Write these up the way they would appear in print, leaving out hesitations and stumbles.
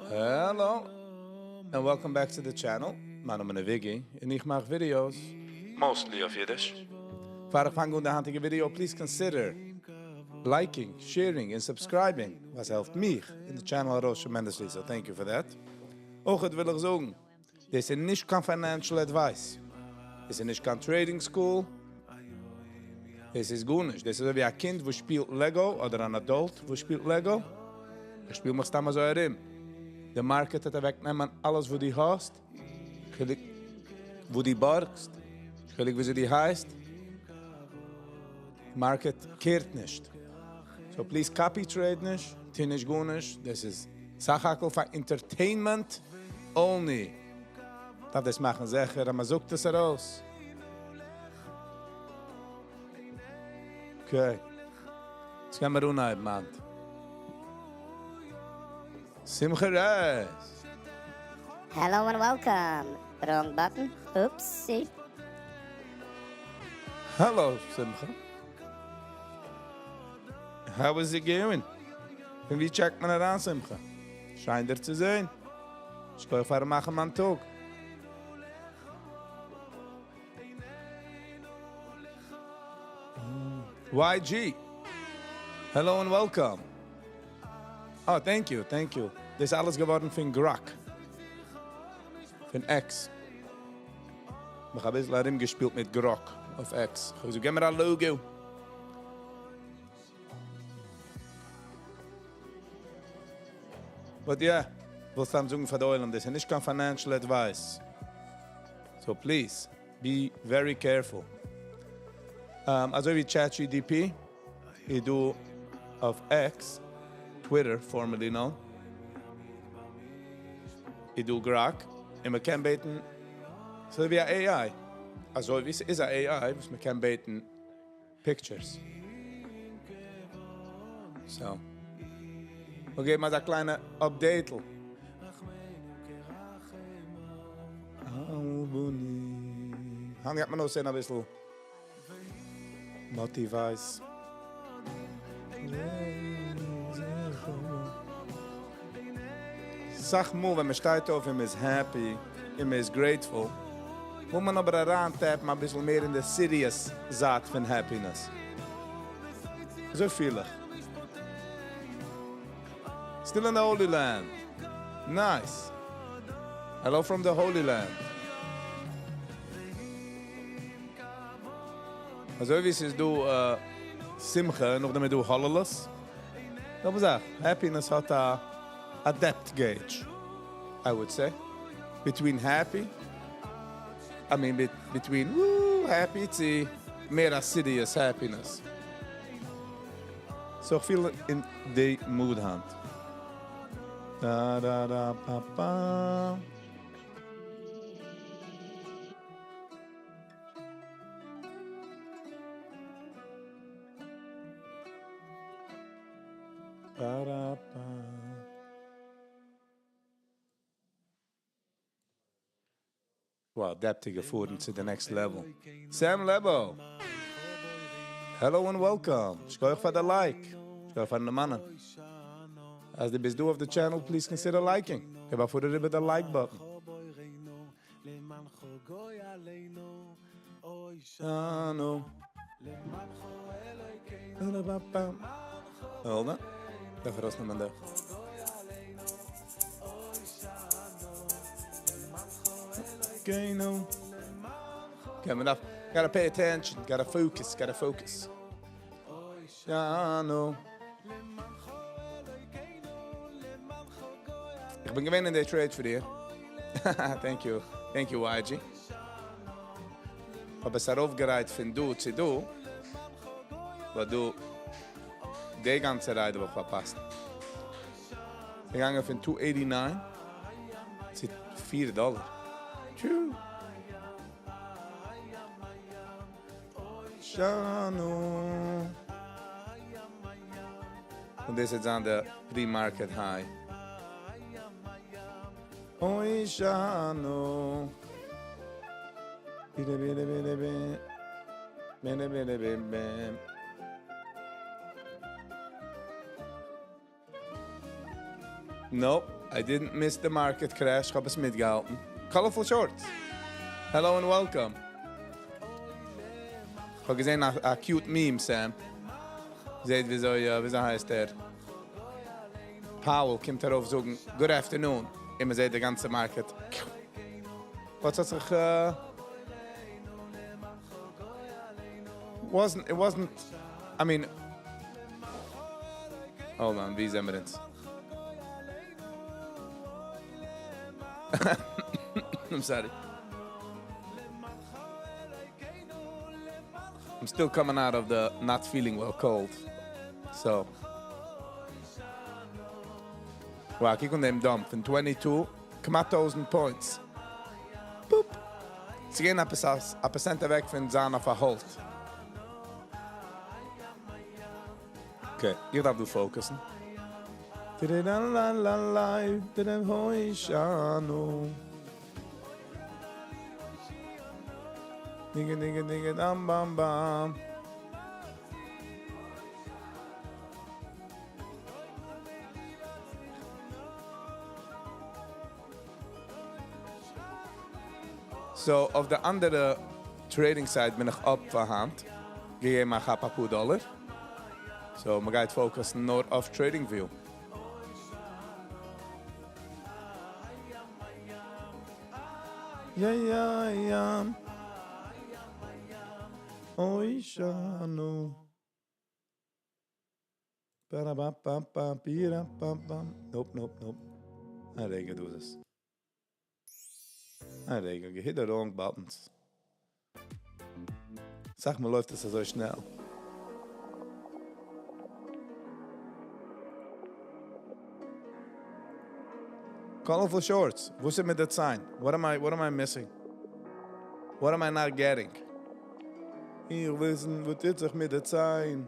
Hello and welcome back to the channel, מיין נאמען איז וויגי און איך מאך ווידיאוס mostly אויף אידיש. פאר איך פאנג אן די היינטיגע ווידיאו please consider liking, sharing און subscribing וואס העלפט מיך און די channel ארויס tremendously so thank you for that. אויכעט וויל איך זאגן דאס איז נישט קיין financial advice, דאס איז נישט קיין trading school, דאס איז גארנישט, דאס איז אזוי ווי א קינד וואס שפילט Lego אדער אן adult וואס שפילט Lego, איך שפיל מיך סתם אזוי ארום, די market וועט אוועק נעמען אלעס וואס דו האסט, חילוק וואס דו בארגסט, חילוק וויאזוי דו הייסט, market care ט נישט, so please copy trade נישט, טו נישט גארנישט, דאס איז סך הכל פאר entertainment only, דארף דאס מאכן זיכער אז מען זאגט עס ארויס. Okay, יעצט קען מיר אנהייבן היינט. שמחה רעס! Hello and welcome! Wrong button, oopsie. Hello שמחה. How is it going? פון ווי check ט מען אריין שמחה? שיין דיר צו זעהן. שכוח פארן מאכן מיין טאג. YG! Hello and welcome! אה, thank you, thank you. דאס איז אלעס געווארן פון Grok. פון X. איך האב אביסל ארומגעשפילט מיט Grok אויף X. איך האב געזאגט, געב מיר א logo. But yeah, וויל סתם זאגן פאר די עולם, דאס איז נישט קיין financial advice. So please, be very careful. אזוי ווי ChatGDP איז דא אויף X, Twitter formerly known, איז דא Grok, און מען קען בעטן, ס'אזוי ווי א AI, אזוי ווי ס'איז א AI וואס מען קען בעטן pictures. So, מיר געבן אזא קליינע update ל. היינט גייט מען אויסהערן אביסל מאטי ווייס. סאך מאל ווען מען שטייט אויף און מען איז happy און מען איז grateful, וויל מען אבער אריין tap ן אביסל מער אין די serious זייט פון happiness. אזוי פיל איך. Still in the Holy Land. Nice. Hello from the Holy Land. אזוי ווי ס'איז דא שמחה און נאכדעם איז דא הוללות. זעלבע זאך, happiness האט א א depth gauge, I would say, between happy, I mean between וואו happy צו מער א serious happiness. So איך פיל אין די mood היינט. דא דא דא פא פא. Wow, depth איז געפארן צו די next level. Sam Lebo! Hello and welcome! שכוח פאר די like! שכוח פארן דערמאנען. אז דו ביסט דא אויף די channel please consider liking. געב א פאר אריבער די like button. Hold on. דארף ארויסנעמען די. Okay, okay, מען דארף, gotta pay attention, gotta focus, gotta focus. איך בין געווען אין די trade פאר דיר. Thank you, thank you YG. האב עס ארויפגערייט פון דא צו דא, but דא, די גאנצע ride האב איך פארפאסט. געגאנגען פון two eighty nine צו פיר דאלער. טשו. שאנו. און דאס וועט זיין די pre market high. אוי שאנו. ביטע ביטע ביטע ביטע. Nope, I didn't miss the market crash, כ'האב עס מיטגעהאלטן. Colorful shorts! Hello and welcome! כ'האב געזען א cute meme, Sam. זעהט וויאזוי, וויאזוי הייסט ער? Powell קומט ארויף זאגן good afternoon, און מ'זעהט די גאנצע market. וואס האט זיך... Wasn't, it wasn't, I mean, hold on, ווי זעמיר אונז? I'm sorry. I'm still coming out of the not feeling well cold. So. Wow, קוק אן דעם dump פון 22, כמעט 1000 points. Boop. זיי גייען א פראצענט אוועק פון זיין אויף א halt. Okay, איך דארף דא focus ן. ניגע ניגע ניגע דאם באם באם. So, אויף די אנדערע trading side בין איך up פאר היינט. געגעבן א כאפ אפאר דאלער. So, מען גייט focus ן נאר אויף TradingView. יא יא יא. אוי שאנו. Ba-da-ba-ba-ba, bi-da-ba-bam. Nope, nope, nope. א רגע, דא איז עס. א רגע, gehit the wrong buttons. זאג מאל, לויפט עס אזוי שנעל? Colorful shorts. וואס איז מיט די ציין? What am I missing? What am I not getting? איך וויסן, וואס טוט זיך מיט די ציין?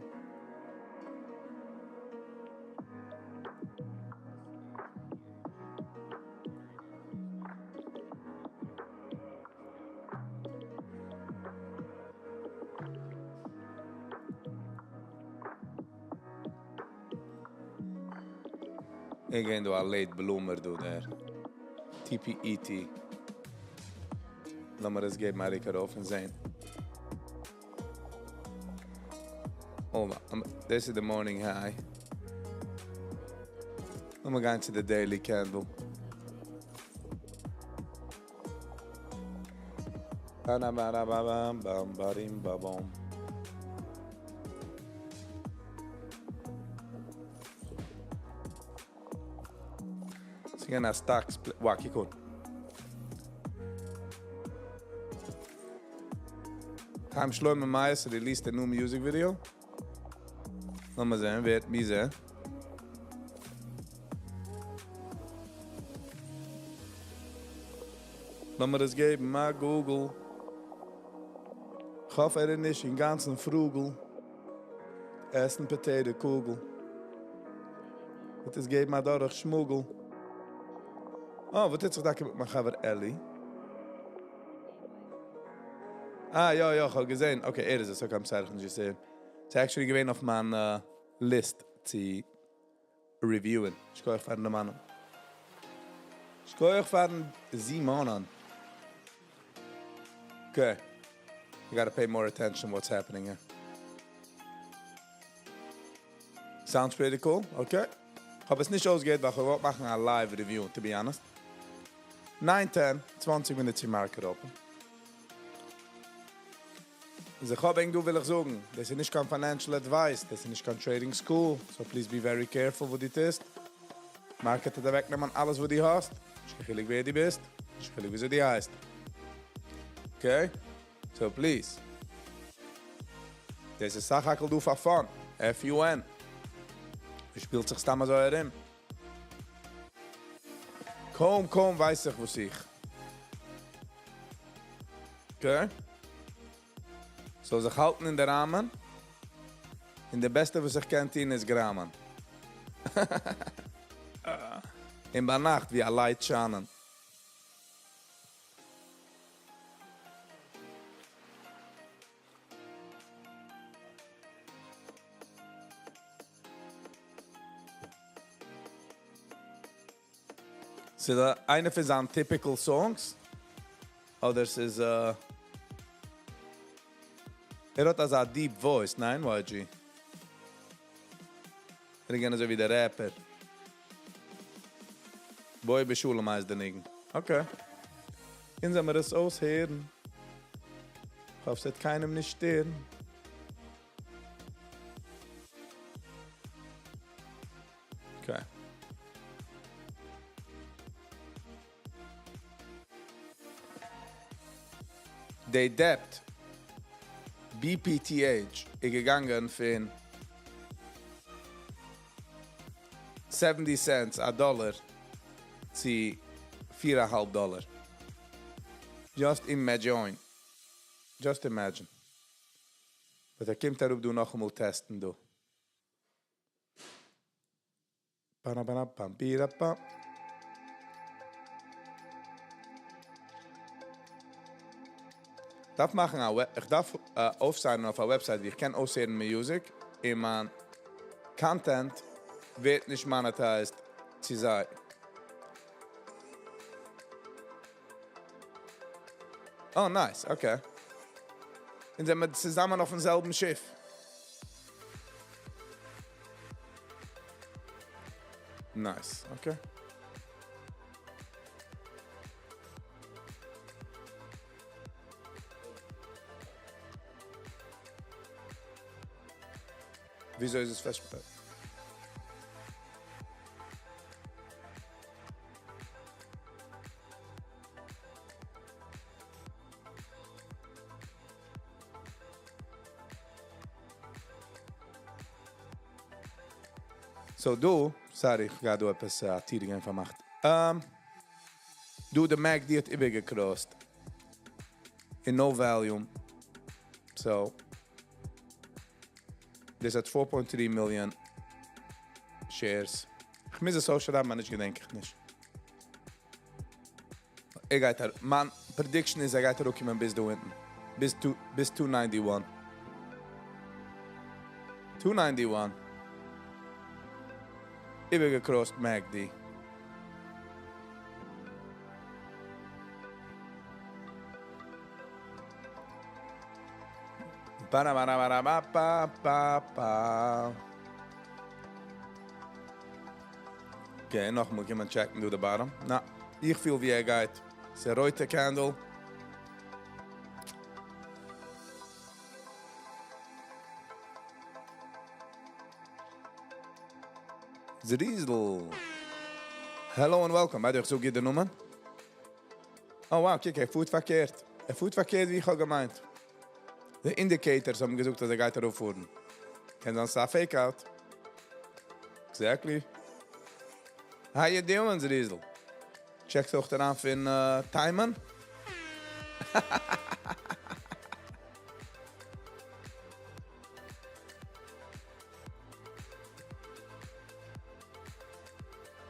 Again, דא א late bloomer דא דער. TPET. לאמיר עס געבן א רוק ארויף און זען. Hold on. This is the morning high. לאמיר גיין צו the daily candle. Ba-da-ba-da-ba-bam, bam, ba-dim, ba-bom. ס'געווען א stock split. Wow, קוק אן. Chaim Shlomo Meyers released a new music video. לאמיר זען, ווער מיר זען. לאמיר עס געבן, א Google. איך האף ער איז נישט אינגאנצן frugal. עסן potato קוגל. וועט עס געבן א דורך שמוגל. Oh, וואס טוט זיך דא מיט מיין חבר Eli? אה, יא, יא, איך האב געזען. Okay, ער איז עס. Okay, I'm sorry, איך האב נישט געזען. ס'איז actually געווען אויף מיין list צו review ען. שכוח פארן דערמאנען. שכוח פארן דערמאנען. Okay. I gotta pay more attention what's happening here. Sounds pretty cool. Okay. איך האב עס נישט אויסגעהערט, ווייל איך וואלט מאכן א live review, to be honest. 9:10, 20 מינוט צו market open. אז איך האב ענק דא וויל איך זאגן, דאס איז נישט קיין financial advice, דאס איז נישט קיין trading school, so please be very careful וואס דו טוסט. Market וועט אוועקנעמען אלעס וואס דו האסט. נישט קיין חילוק ווער דו ביסט, נישט קיין חילוק וויאזוי דו הייסט. Okay? So please. דאס איז סך הכל דא פאר fun. F-U-N. מ'שפילט זיך סתם אזוי ארום. קוים, קוים ווייס איך, וואס איך. Okay? So זיך האלטן אין די ראמען. און די בעסטע, וואס איך קען טון, איז גראמען. אין ביינאכט, ווי א light שיינען. ס'איז איינע פון זיין typical songs? אדער ס'איז ער האט אזא deep voice, ניין YG? ער איז געווען אזוי ווי דער rapper. בואי בשלום הייסט די ניגון. Okay. אונז וועמיר עס אויסהערן. כ'האף ס'וועט קיינעם נישט שטערן. Okay. די debt BPTH איז געגאנגען פון 70 cents א דאלער צו 4.5 דאלער. Just imagine. Just imagine. But ער קומט אראפ דא נאכאמאל טעסטן דא. פאראפאראפאם. דארף מאכן א web, איך דארף אויפסיינען אויף א website ווי איך קען אויסהערן music און מיין content ווערט נישט monetized צו זיי. Oh, nice, okay. און זענען מיר צוזאמען אויפן זעלבן שיף. Nice, okay. וויאזוי איז עס פארשפרייט? So דא, sorry, איך גיי דא עפעס א טיר געווען פארמאכט. דא די MACD האט איבערגעקראסט. In no volume. So, דאס האט 4.3 million shares. איך מוז עס אויסשרייבן, אבער נישט געדענק איך נישט. ער גייט, מיין prediction איז, ער גייט אראפקומען ביז דא אונטן. ביז 291. 291. איבערגעקראסט MACD. Pa-ra-ba-ra-ba-ra-ba-pa-pa-pa. Okay, נאכאמאל קומען טשעקן דא די bottom. נא, איך פיל ווי ער גייט. ס'איז א רויטע candle. Zriesel. Hello and welcome. ביי דיר, איך זאג דיר די נומער. Oh wow, קוק, ער פארט פארקערט. ער פארט פארקערט, ווי איך האב געמיינט. די indicators האבן געזאגט, אז ער גייט ארויפפארן. קען זיין ס'איז א fake out. Exactly. How you doing, Zriesel? טשעקסט אויך אריין פון תימן?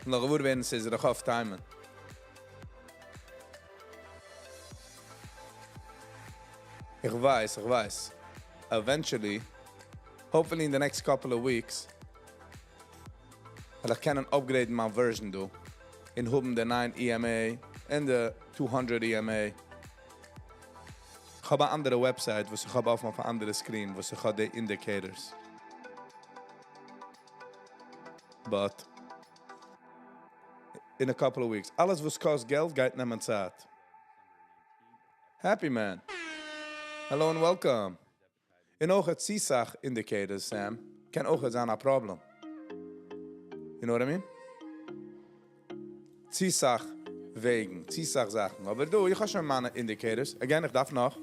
נאך געוואר ווערן ס'איז רחוב תימן. איך ווייס, איך ווייס. Eventually, hopefully in the next couple of weeks, וועל איך קענען upgrade מיין version דא. און האבן די 9 EMA און די 200 EMA. איך האב אן אנדערע website, וואס איך האב אויף אן אנדערע screen, וואס איך האב די indicators. But in a couple of weeks. אלעס וואס קאסט געלט גייט נעמען צייט. Happy man. Hello and welcome. און אויך צו סאך indicators, Sam, קען אויך זיין א problem. You know what I mean? צו סאך וועגן, צו סאך זאכן. אבער דו, איך האב שוין מיינע indicators. Again, איך דארף נאך.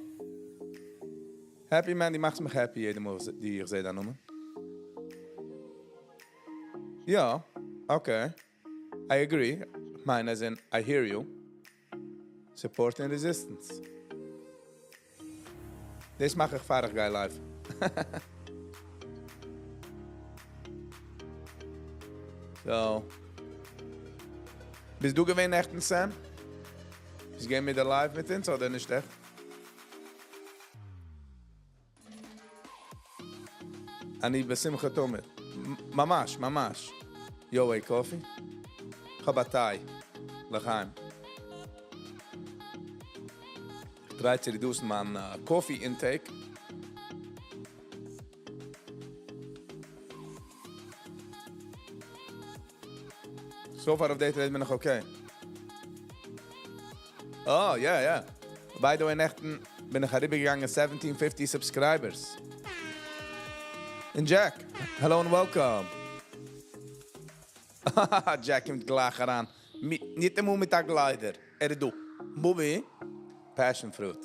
Happy man, דו מאכסט מיך happy יעדע מאל, די איך זע דיין נאמען. יא, okay. I agree. מיין as in, I hear you. Support and resistance. דאס מאך איך פאר איך גיי live. So. ביסט דו געווען נעכטן, Sam? ביסט געווען מיט דער live מיט אונז אדער נישט עכט? אני בשמחה תמיד. ממש, ממש. Yo, wait, coffee? איך האב א טיי. לחיים. איך try צו reduce ן מיין coffee intake. So far אויף די trade בין איך okay. אה, יא יא. By the way נעכטן בין איך אריבערגעגאנגען 1750 subscribers. און Jack, hello and welcome. Jack קומט גלייך אריין. ניטאמאל מיט א glider. ער איז דא. בובי. Passion fruit.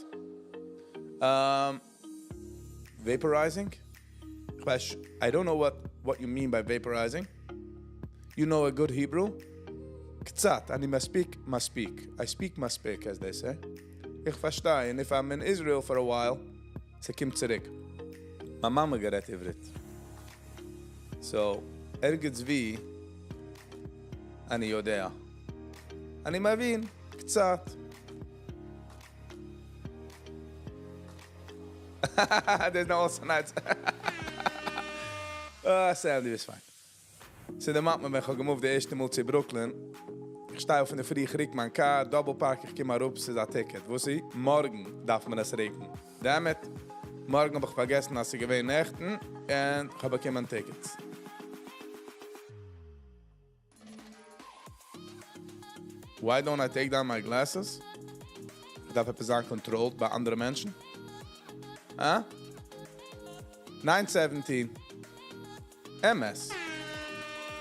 Vaporizing? איך ווייס, I don't know what you mean by vaporizing. You know a good Hebrew? קצת, אני מספיק מספיק. I speak מספיק, as they say. איך פארשטיי, and if I'm in Israel for a while, ס'קומט צוריק. מיין מאמע גערעדט עברית. So, ערגעץ ווי, אני יודע. אני מבין, קצת. There's no also nights. Ah, Sam, דו ביסט פיין. ס'דערמאנט מיר ווען איך האב גע move ט די ערשטע מאל צו Brooklyn. איך שטיי אויף אין די פרי, איך ריק מיין car, double park, איך קום אראפ, ס'איז א ticket. וואס איז? מארגן דארף מען עס ריקן. Damn it. מארגן האב איך פארגעסן אז ס'איז געווען נעכטן, און איך האב באקומען tickets. Why don't I take down my glasses? איך דארף עפעס זיין controlled ביי אנדערע מענטשן? אה? 917. אמת.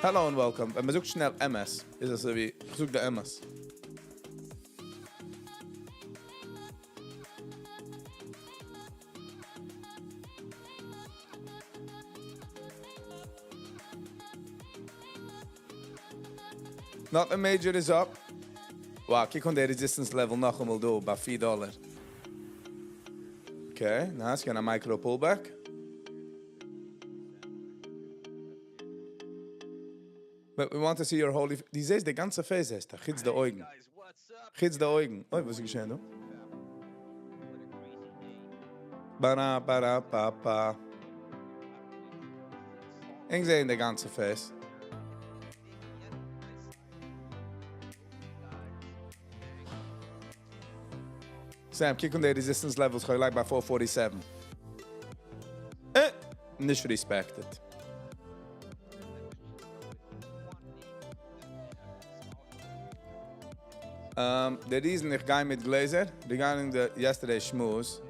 Hello and welcome. ווען מ'זאגט שנעל אמת, איז אזוי ווי, איך זאג די אמת. Nothing major is up. Wow, קוק אן די resistance level נאכאמאל דא ביי 4 דאלער. Okay, nice. Got a micro pullback. But we want to see your holy. דו זעסט די גאנצע face, זעסטו. חוץ די אויגן. חוץ די אויגן. אוי, וואס איז געשען דא? Bara, bara, pa, pa. איך זע די גאנצע face. Sam, קוק אן די resistance levels, גלייך ביי 447. נישט respected. The reason איך גיי מיט גלעזער, regarding the yesterday שמועס.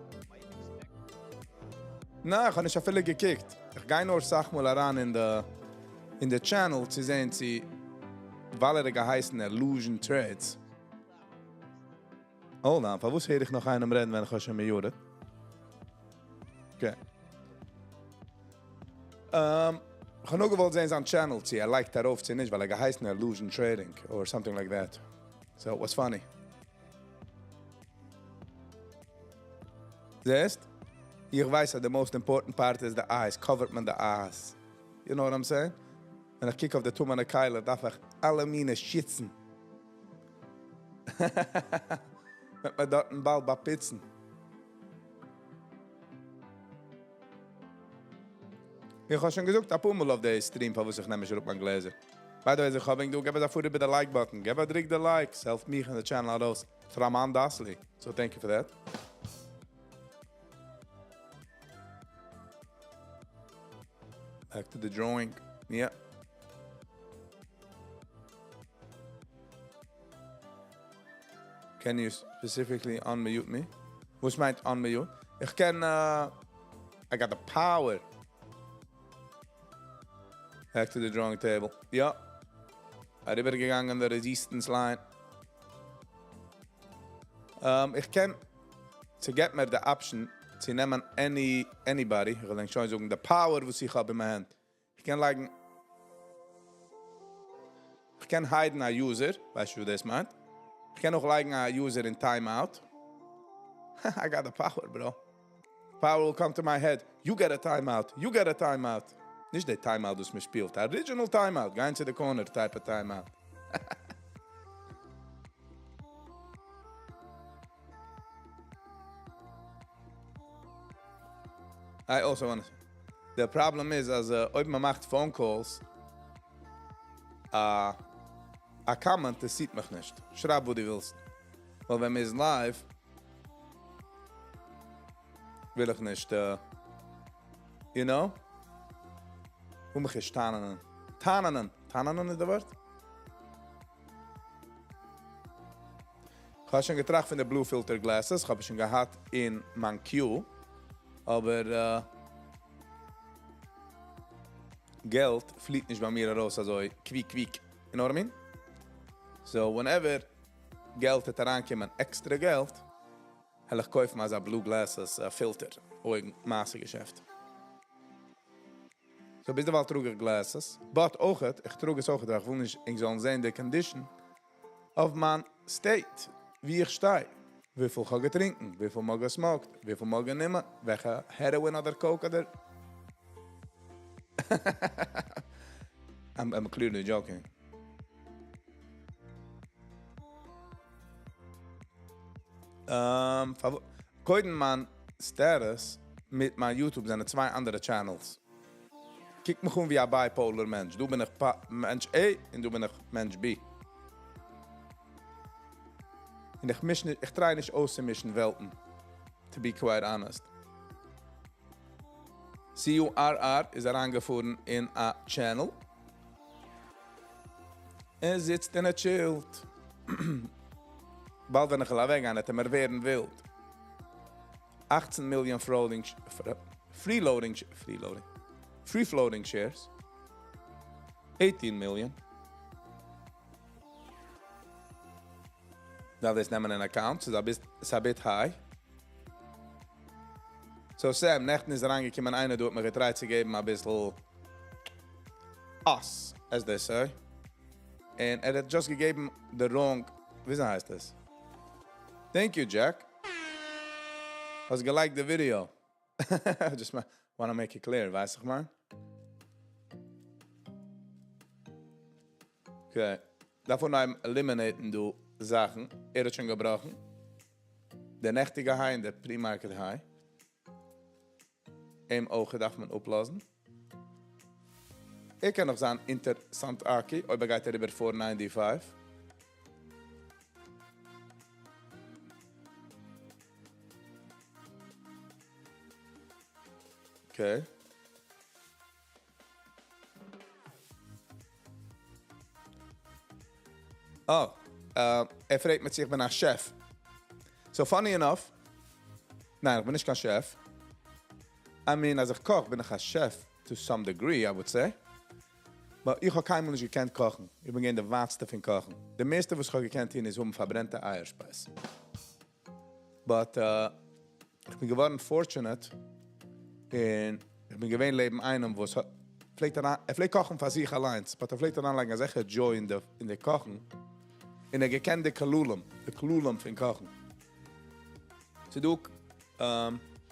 ניין, איך האב נישט אפילו געקוקט. איך גיי נאר אסאך מאל אריין אין די channel צו זען, צו, ווייל ער געהייסן Illusion Trades. Hold on, פארוואס הער איך נאך איינעם רעדן, ווען איך האב שוין muted? Okay. איך האב נאר געוואלט זען זיין channel, צו ער לייגט ארויף, צו נישט, ווייל ער געהייסן Illusion Trading or something like that. So it was funny. זעסט? איך ווייס, אז the most important part is the eyes. Cover ט מען the eyes. You know what I'm saying? ווען איך קוק אויף די טמא'נע כלי, דארף איך אלע מיני שיצן. וועט מען דארטן באלד באפיצן. איך האב שוין געזאגט א פאר מאל אויף די stream, פארוואס איך נעם נישט אראפ מיין גלעזער. By the way, איך האב דא, געב א פאר איבער די like button. געב א דריק די likes, העלפט מיך און די channel ארויס. Tremendously. So thank you for that. Back to the drawing. Yeah. Can you specifically unmute me? וואס מיינט unmute? איך קען, I got the power. Back to the drawing table. יא. אריבערגעגאנגען די resistance line. איך קען, ס'געט מיר די option צו נעמען anybody, איך וויל שוין זאגן, the power וואס איך האב אין מיין האנט. איך קען לייגן, איך קען hide ן א user, ווייסט דו וואס דאס מיינט? איך קען אויך לייגן א user אין timeout. I got the power, bro. Power will come to my head. You get a timeout. You get a timeout. נישט די timeout, וואס מ'שפילט. Original timeout. גיין צו די corner type of timeout. I also want to. The problem is, אז אויב מען מאכט phone calls, א comment אינטערעסירט מיך נישט. שרייב וואס דו ווילסט. ווייל ווען מ'איז live וויל איך נישט, you know? וויל מיך נישט טענה'נען. טענה'נען! טענה'נען איז די ווארט? כ'האב שוין געטראכט פון די blue filter glasses, כ'האב עס שוין געהאט אין מיין queue, אבער געלט פליט נישט ביי מיר ארויס אזוי quick quick, you know what I mean? So whenever געלט וועט אריינקומען, עקסטרע געלט, העל איך קויפן אזא blue glasses filter, אויגן מעשה געשעפט. So ביזדערווייל טראג איך glasses, but אויכעט, איך טראג עס אויכעט ווייל איך וויל נישט ענק זאלן זען די condition אויף מיין state, ווי איך שטיי, וויפיל כ'האב געטרינקן, וויפיל מאל גע smoked, וויפיל מאל גענומען, וועלכע heroin אדער coke אדער. I'm clearly joking. קודם מיין status מיט מיין YouTube זענען צוויי אנדערע channels. קוק מיך אן ווי א bipolar מענטש. דא בין איך מענטש A און דא בין איך מענטש B. און איך מיש נישט, איך try נישט אויסצומישן וועלטן, to be quite honest. CURR איז אריינגעפארן אין א channel. ער זיצט און ער chillט. באלד ווען איך וועל אוועקגיין וועט ער מיר ווערן ווילד. 18 מיליאן freeloading, freeloading, free floating shares. 18 מיליאן. דארף דאס נעמען אין account, ס'איז א bit high. So Sam, נעכטן איז אריינגעקומען איינער, דא האט מיר גע tryט צו געבן א ביסל ass, as they say. און ער האט just געגעבן the wrong, וויאזוי הייסט עס? Thank you, Jack. האסט גע liked די video. Just wanna make it clear, ווייסט איך מיין? Okay. דארף אנהייבן eliminate ן דא זאכן. ער האט שוין געבראכן. דער נעכטיגע high און דער pre-market high. אים אויך דארף מען אפלאזן. ער קען נאך זיין אינטערעסאנט אקעי, אויב ער גייט אריבער 495. Okay. Oh, ער פרעגט מיך צו איך בין א chef. So funny enough, ניין, איך בין נישט קיין chef. I mean, אז איך קאך, בין איך א chef to some degree, I would say. But איך האב קיינמאל נישט געקענט קאכן. איך בין געווען דער ווייטסטע פון קאכן. די מערסטע, וואס איך האב געקענט טון, איז האבן פארברענטע אייערשפייז. But איך בין געווארן fortunate און איך בין געווען לעבן איינעם, וואס האט, פלעגט ער, ער פלעגט קאכן פאר זיך אליין, but ער פלעגט אריינלייגן אזעלכע joy אין די קאכן. און ער געקענט די כללים, די כללים פון קאכן. ס'דא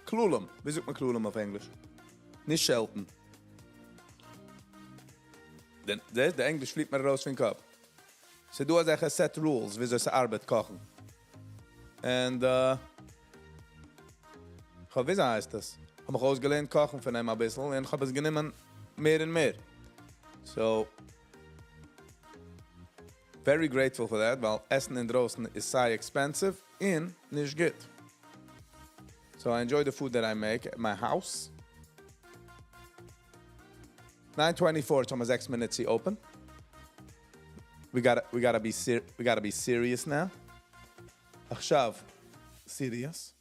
כללים, ווי זאגט מען כללים אויף ענגליש? נישט שעלטן. דער ענגליש פליט מיר ארויס פון קאפ. ס'דא אזעלכע set rules, וויאזוי ס'ארבעט קאכן. And איך האב, וויאזוי הייסט עס? איך האב מיך אויסגעלערנט קאכן פון אים א ביסל און איך האב עס גענומען מער און מער. So, very grateful for that, ווייל עסן אינדרויסן איז סיי expensive און נישט גוט. So I enjoy the food that I make at my house. 9:24, it's almost 6 minutes to open. We gotta be serious now. עכשיו, serious.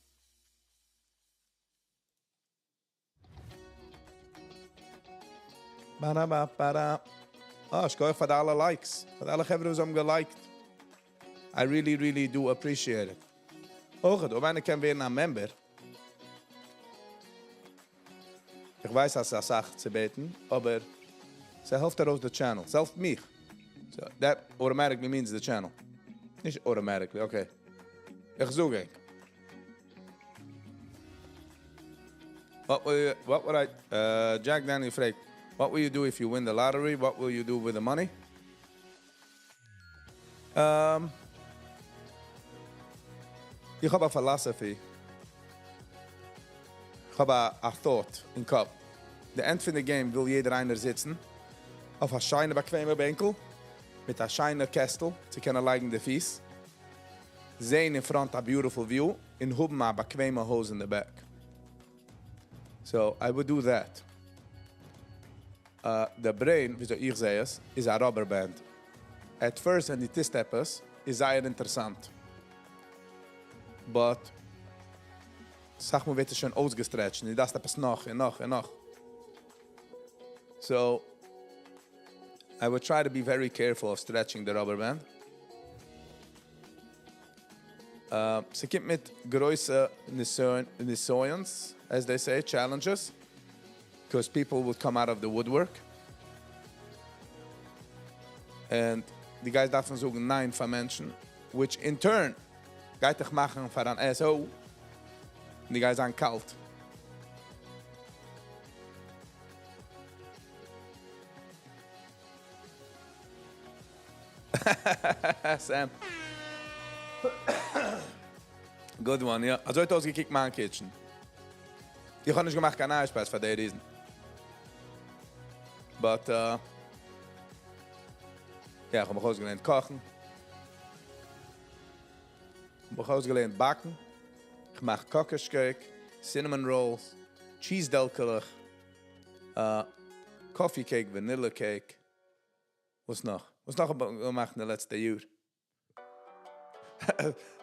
Ba ba Ah, שכוח פאר די אלע likes. פאר די אלע חברה וואס האבן גע liked. I really, really do appreciate it. אויך, אויב איינער קען ווערן א member. איך ווייס, אז ס'איז א סאך צו בעטן, אבער ס'העלפט ארויס די channel. ס'העלפט מיך. So that automatically means the channel. נישט automatically, okay. איך זאג ענק. What would I, Jack Daniel פרעגט, what will you do if you win the lottery? What will you do with the money? איך האב א philosophy. איך האב א thought אין קאפ. The end פון די game וויל יעדער איינער זיצן אויף א שיינע באקוועמע בענקל מיט מיט א שיינע קעסטל צו קענען לייגן די פיס, זען אין front א beautiful view, און האבן א באקוועמע הויז אין the back. So, I would do that. The brain, וויאזוי איך זע עס, איז א rubber band. At first ווען דו טוסט עפעס, איז זייער אינטערעסאנט. But, אסאך מאל ווערט עס שוין אויסגע stretch ט און דו דארפסט עפעס נאך און נאך און נאך. So, I would try to be very careful of stretching the rubber band. ס'קומט מיט גרויסע נסיונות, as they say, challenges, because people would come out of the woodwork. And דו גייסט דארפן זאגן ניין פאר מענטשן, which in turn גייט דיך מאכן פאר אן asshole, און דו גייסט זיין קאלט. Sam. Good one, יא. אזוי האט אויסגעקוקט מיין kitchen. איך האב נישט געמאכט קיין נייע space פאר די reason. But, יא, איך האב מיך אויסגעלערנט קאכן. איך האב מיך אויסגעלערנט באקן. איך מאך קאקאש cake, cinnamon rolls, cheese דעלקעלעך, coffee cake, vanilla cake. וואס נאך? וואס נאך האב איך געמאכט אין די לעצטע יאר?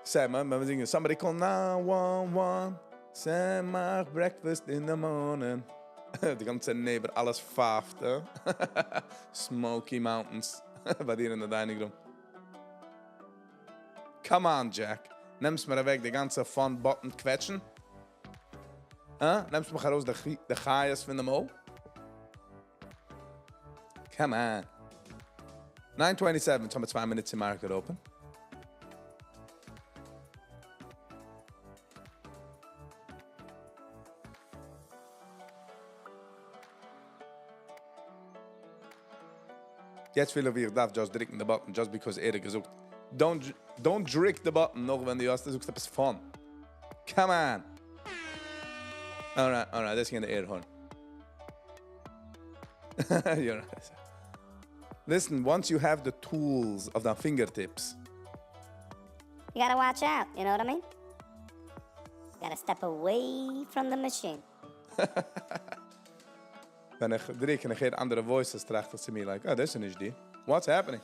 Sam, ווען מיר זינגען, somebody call 911. Sam מאכט breakfast in the morning. די גאנצע neighbor, אלעס פייפט. Smoky Mountains. ביי דיר אין די dining room. Come on, Jack. נעמסט מיר אוועק די גאנצע fun button קוועטשן? אה? נעמסט מיך ארויס די חיות פון די מויל? Come on. 9:27, יעצט האבן מיר 2 מינוט צו market open. יעצט פיל איך ווי איך דארף just דריקן די button, just because ער האט געזאגט, don't דריק the button, נאך ווען דו האסט, דו זאגסט עפעס fun. Come on. Alright, alright, דאס איז געווען די air horn. You're right. Listen, once you have the tools of the fingertips, you got to watch out, you know what I mean? You got to step away from the machine. ווען איך דריק און איך הער אנדערע voices, טראכט איך צו מיר, like, oh, דאס איז נישט די. What's happening?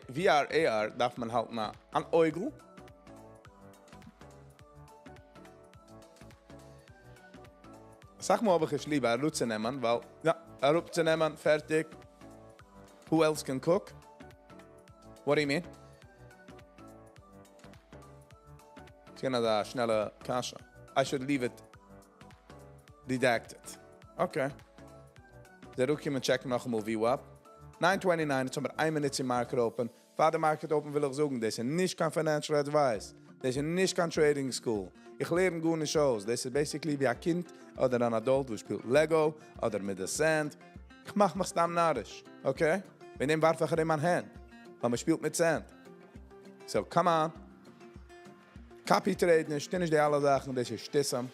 VRAR דארף מען האלטן אן אויגל. אסאך מאל האב איך עס ליב אראפצונעמען, ווייל, יא, אראפצונעמען, פערטיג. Who else can cook? What do you mean? ס'איז געווען אזא שנעלע קשיא. I should leave it redacted. Okay. דער רוקי check נאכאמאל VWAP. 9:29, יעצט האבן מיר איין מינוט צו market open. פאר די market open וויל איך זאגן, דאס איז נישט קיין financial advice. דאס איז נישט קיין trading school. איך לערן גארנישט אויס. דאס איז basically ווי א קינד אדער אן adult, וואס שפילט Lego אדער מיט די sand. איך מאך מיך סתם נאריש, okay? וועגן דעם ווארף איך ארום מיין הענט, ווייל מען שפילט מיט sand. So, come on. Copy trade נישט, טו נישט די אלע זאכן, דאס איז שטותים.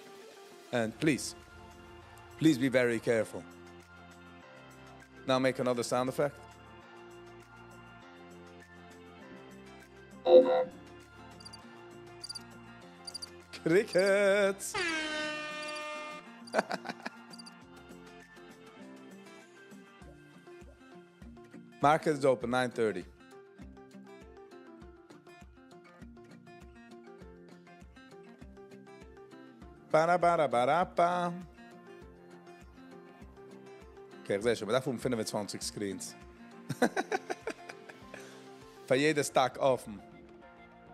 And please, please be very careful. Now make another sound effect. Hold on. Crickets! Market is open 9:30. Para para para pa. Okay, איך זע שוין, מ'דארף האבן 25 screens. פאר יעדע stock אפן.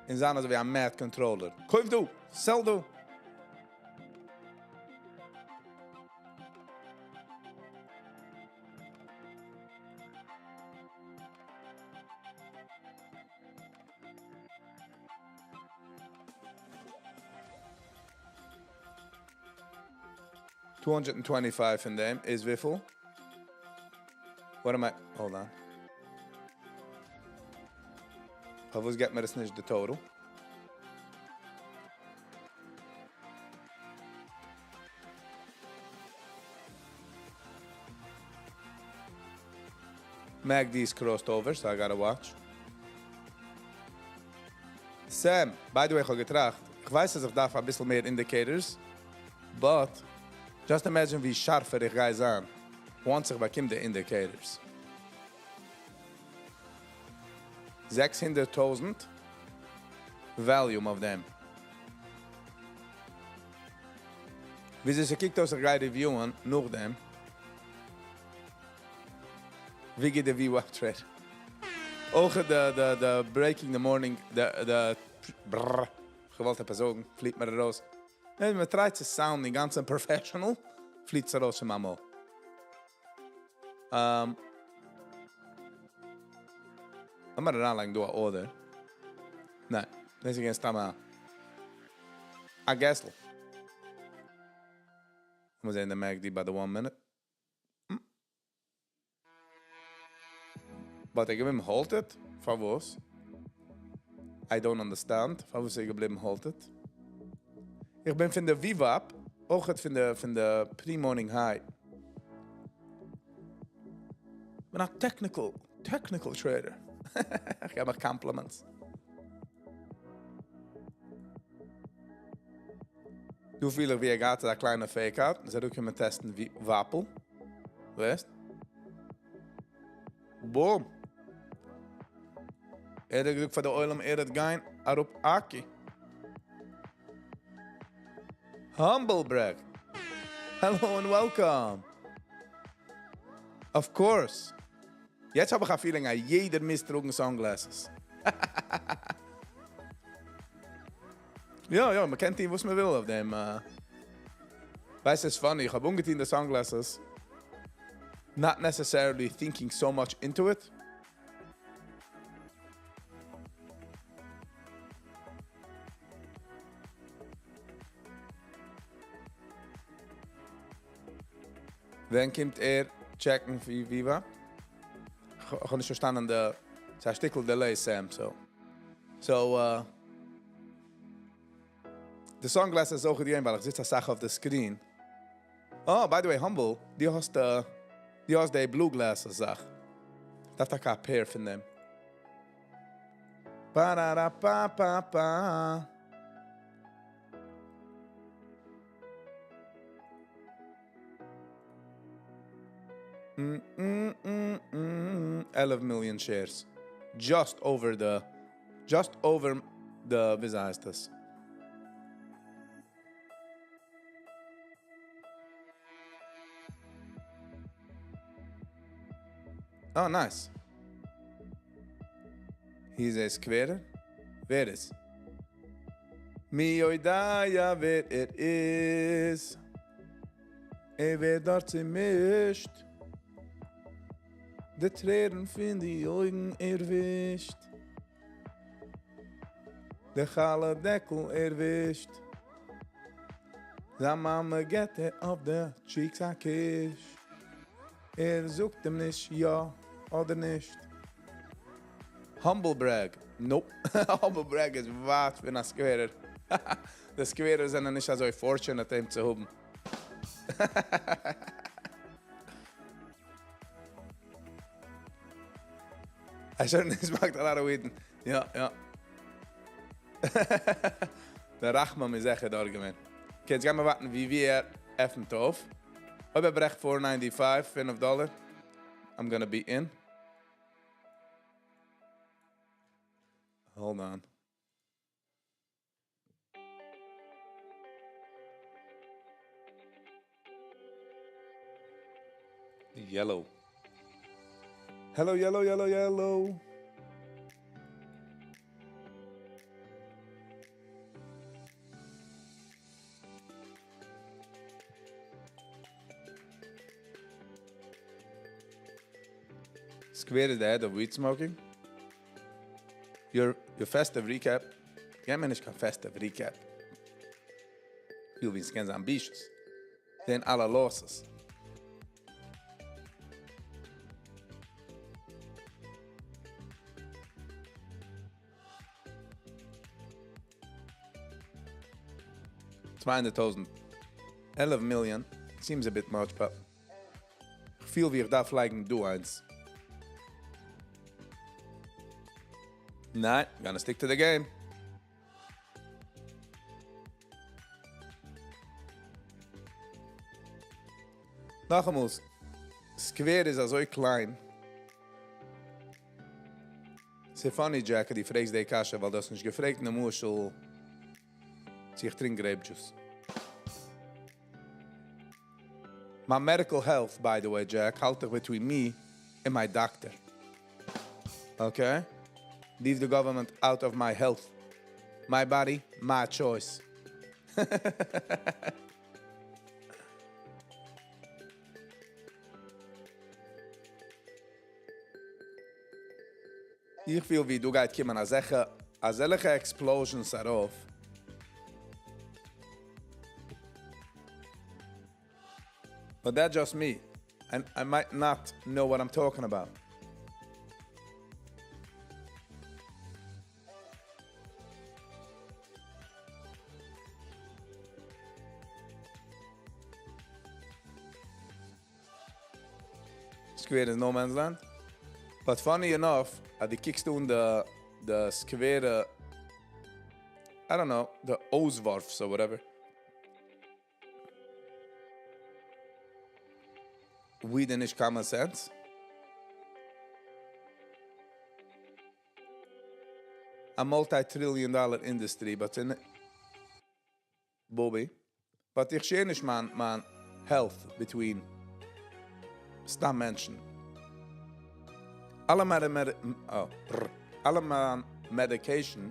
און זיין אזוי ווי א mad controller. קויף דא, sell דא. 225 פון דעם איז וויפיל? What am I? Hold on. פארוואס געבט מיר עס נישט די total? MACD is crossed over, so I gotta watch. Sam, by the way, איך האב געטראכט, איך ווייס אז איך דארף אביסל מער indicators, but just imagine ווי שארפער איך גיי זיין once איך באקום די indicators. 600,000 volume אויף דעם. וויאזוי ס'קוקט אויס איך גיי review ען נאכדעם. ווי גייט די VWAP trade? אויך די די די breaking the morning די די ברררר כ'וואלט עפעס זאגן פליט מיר ארויס. ווען מען try ט צו sound אינגאנצן professional פליט עס ארויס פון מיין מויל. לאמיר אריינלייגן דא א order. ניין, דאס איז געווען סתם א א guess ל. לאמיר זען די MACD ביי די one minute. But ער געבליבן halted? פארוואס? I don't understand פארוואס ער געבליבן halted. איך בין פון די VWAP, אויך פון די פון די pre-morning high. בין א technical, technical trader. איך געב מיך compliments. דא פיל איך ווי ער געהאט אזא קליינע fake out, איז ער אראפגעקומען test ן VWAP ל. ווייסט? Boom! ער האט געזאגט פאר די עולם ער וועט גיין אראפ אקי. Humble brag. Hello and welcome. Of course. יעצט האב איך א feeling אז יעדער מוז טראגן sunglasses. יא יא, מען קען טון וואס מען וויל אויף דעם. ווייסט, ס'איז funny, איך האב אנגעטון די sunglasses, not necessarily thinking so much into it. ווען קומט ער check ן ווי VWAP? איך האב נישט פארשטאנען די, ס'איז א שטיקל delay, Sam, so. So, די sunglasses איז אויך געווען, ווייל איך זיץ אסאך אויף די screen. Oh, by the way, Humble, דו האסט די blue glasses זאך. דארף טאקע א pair פון דעם. Pa-ra-ra-pa-pa-pa. 11 million shares. Just over the, ווי הייסט דאס? Oh, nice. He's a square. ווער איז? מי יודע ווער ער איז. ער ווערט דארט צעמישט. די טרערן פון די אויגן ער ווישט. דער חלה דעקל ער ווישט. זיין מאמע גיט ער אויף די cheeks א קיש. ער זאגט אים נישט יא אדער נישט. Humble brag. Nope. Humble brag איז ווייט פון א סקווערער. די סקווערער זענען נישט אזוי fortunate אים צו האבן. I certainly smoked a lot of weed. יא. דער רחמן איז זיכער דארט געווען. Okay, יעצט גייען מיר ווארטן, ווי ער עפנט אויף. אויב ער ברעכט 495, 5 דאלאר. I'm gonna be in. Hold on. Yellow. Hello, yellow, yellow, yellow. Square is the head of weed smoking. Your festive recap. יא, מען, נישט קיין festive recap. פיל ווי ס'קען זיין בושות. זען אלע losses. 200,000. 11 million. Seems a bit much, but איך פיל ווי איך דארף לייגן דא איינס. ניין, gonna stick to the game. נאכאמאל, סקווער איז אזוי קליין. ס'איז funny, Jack, דו פרעגסט די קשיא, ווייל דו האסט נישט געפרעגט, למשל, צו איך טרינק grape juice. My medical health, by the way, Jack, האלט איך between me and my doctor. Okay? Leave the government out of my health. My body, my choice. איך פיל ווי דא גייט קומען אזעלכע אזעלכע explosions ארויף. But that's just me. And I might not know what I'm talking about. Square is no man's land. But funny enough, אז דו קוקסט אן די די סקווערע, I don't know, די אויסוואורפס or whatever. Weed איז נישט common sense. A multi-trillion dollar industry, but in Bobby. But איך share נישט מיין מיין health between סתם מענטשן. אלע מיינע med oh, אלע מיין medication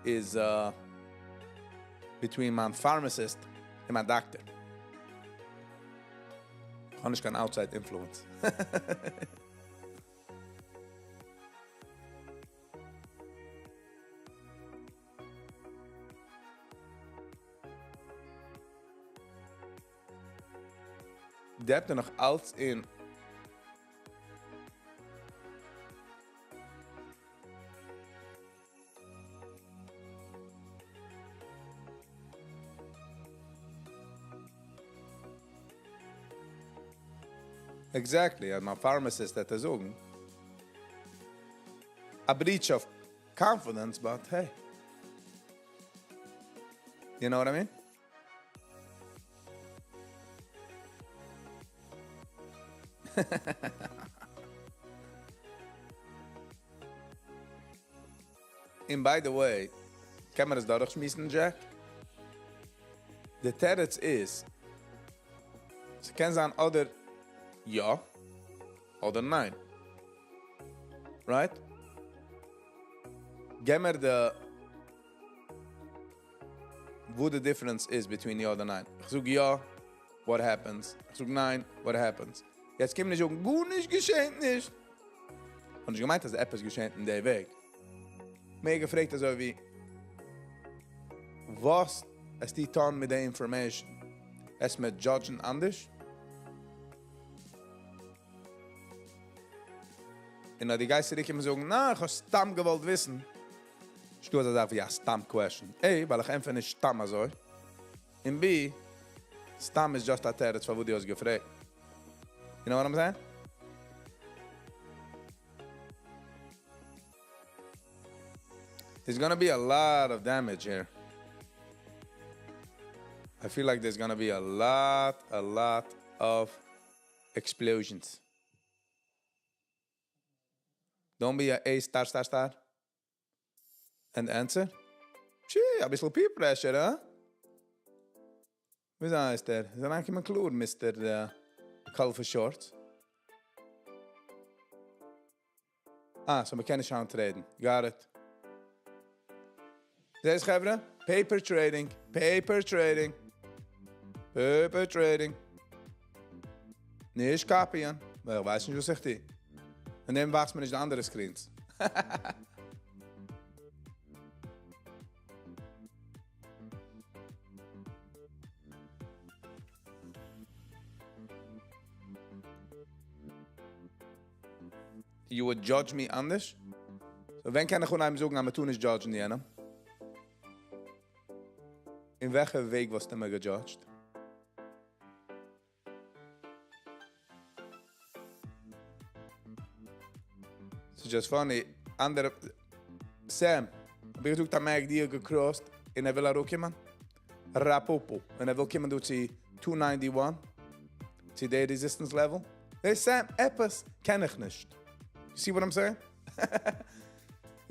איז between מיין pharmacist און מיין דאקטער. איך האב נישט קיין outside influence. Debt איז נאך אלץ אין. Exactly, אז מיין pharmacist וועט עס זאגן. A breach of confidence, but hey. You know what I mean? און by the way, קען מען עס דורכשמועסן, Jack? די תירוץ איז, ס'קען זיין אדער יא, אדער ניין. Right? גיב מיר די וואו די difference איז between יא אדער ניין. איך זאג יא, what happens? איך זאג ניין, what happens? יעצט קום נישט זאגן, גארנישט געשעט נישט. איך האב נישט געמיינט אז עפעס געשעט אין די וועג. מער געפרעגט אזוי ווי, וואס וועסטו טון מיט די information? וועסט מיר judge ן אנדערש? און אז דו גייסט צוריק קומען זאגן, ניין, איך האב סתם געוואלט וויסן. נישטא אזא זאך ווי א סתם question. A, ווייל איך ענטפער נישט סתם אזוי. און B, סתם איז just א תירוץ פאר וואס דו האסט געפרעגט. You know what I'm saying? There's gonna be a lot of damage here. I feel like there's gonna be a lot, a lot of explosions. Don't be a A star, star, star. And answer? Tschee, א ביסל peer pressure, huh? ווי הייסט ער? איז אריינגעקומען קלאר, Mister Colorful Shorts. אה, so מ'קען נישט שוין trade ן. Got it. זעסט, חברה? Paper trading, paper trading, paper trading. נישט copy ען, ווייל איך ווייס נישט, וואס איך טו. און דעם וואקסט מיר נישט די אנדערע screens. You would judge me אנדערש? So, ווען קען איך אנהייבן זאגן, אז מ'טאר נישט judge ן יענעם? אין וועלכע וועג וואלסטו מיר גע judge ט? It's just funny. אנדערע. Sam, האב איך געזאגט אז MACD האט גע crossed און ער וויל אראפקומען? ראפופו. און ער וויל קומען דא צו 291, צו די resistance level. Hey Sam, עפעס קען איך נישט. You see what I'm saying?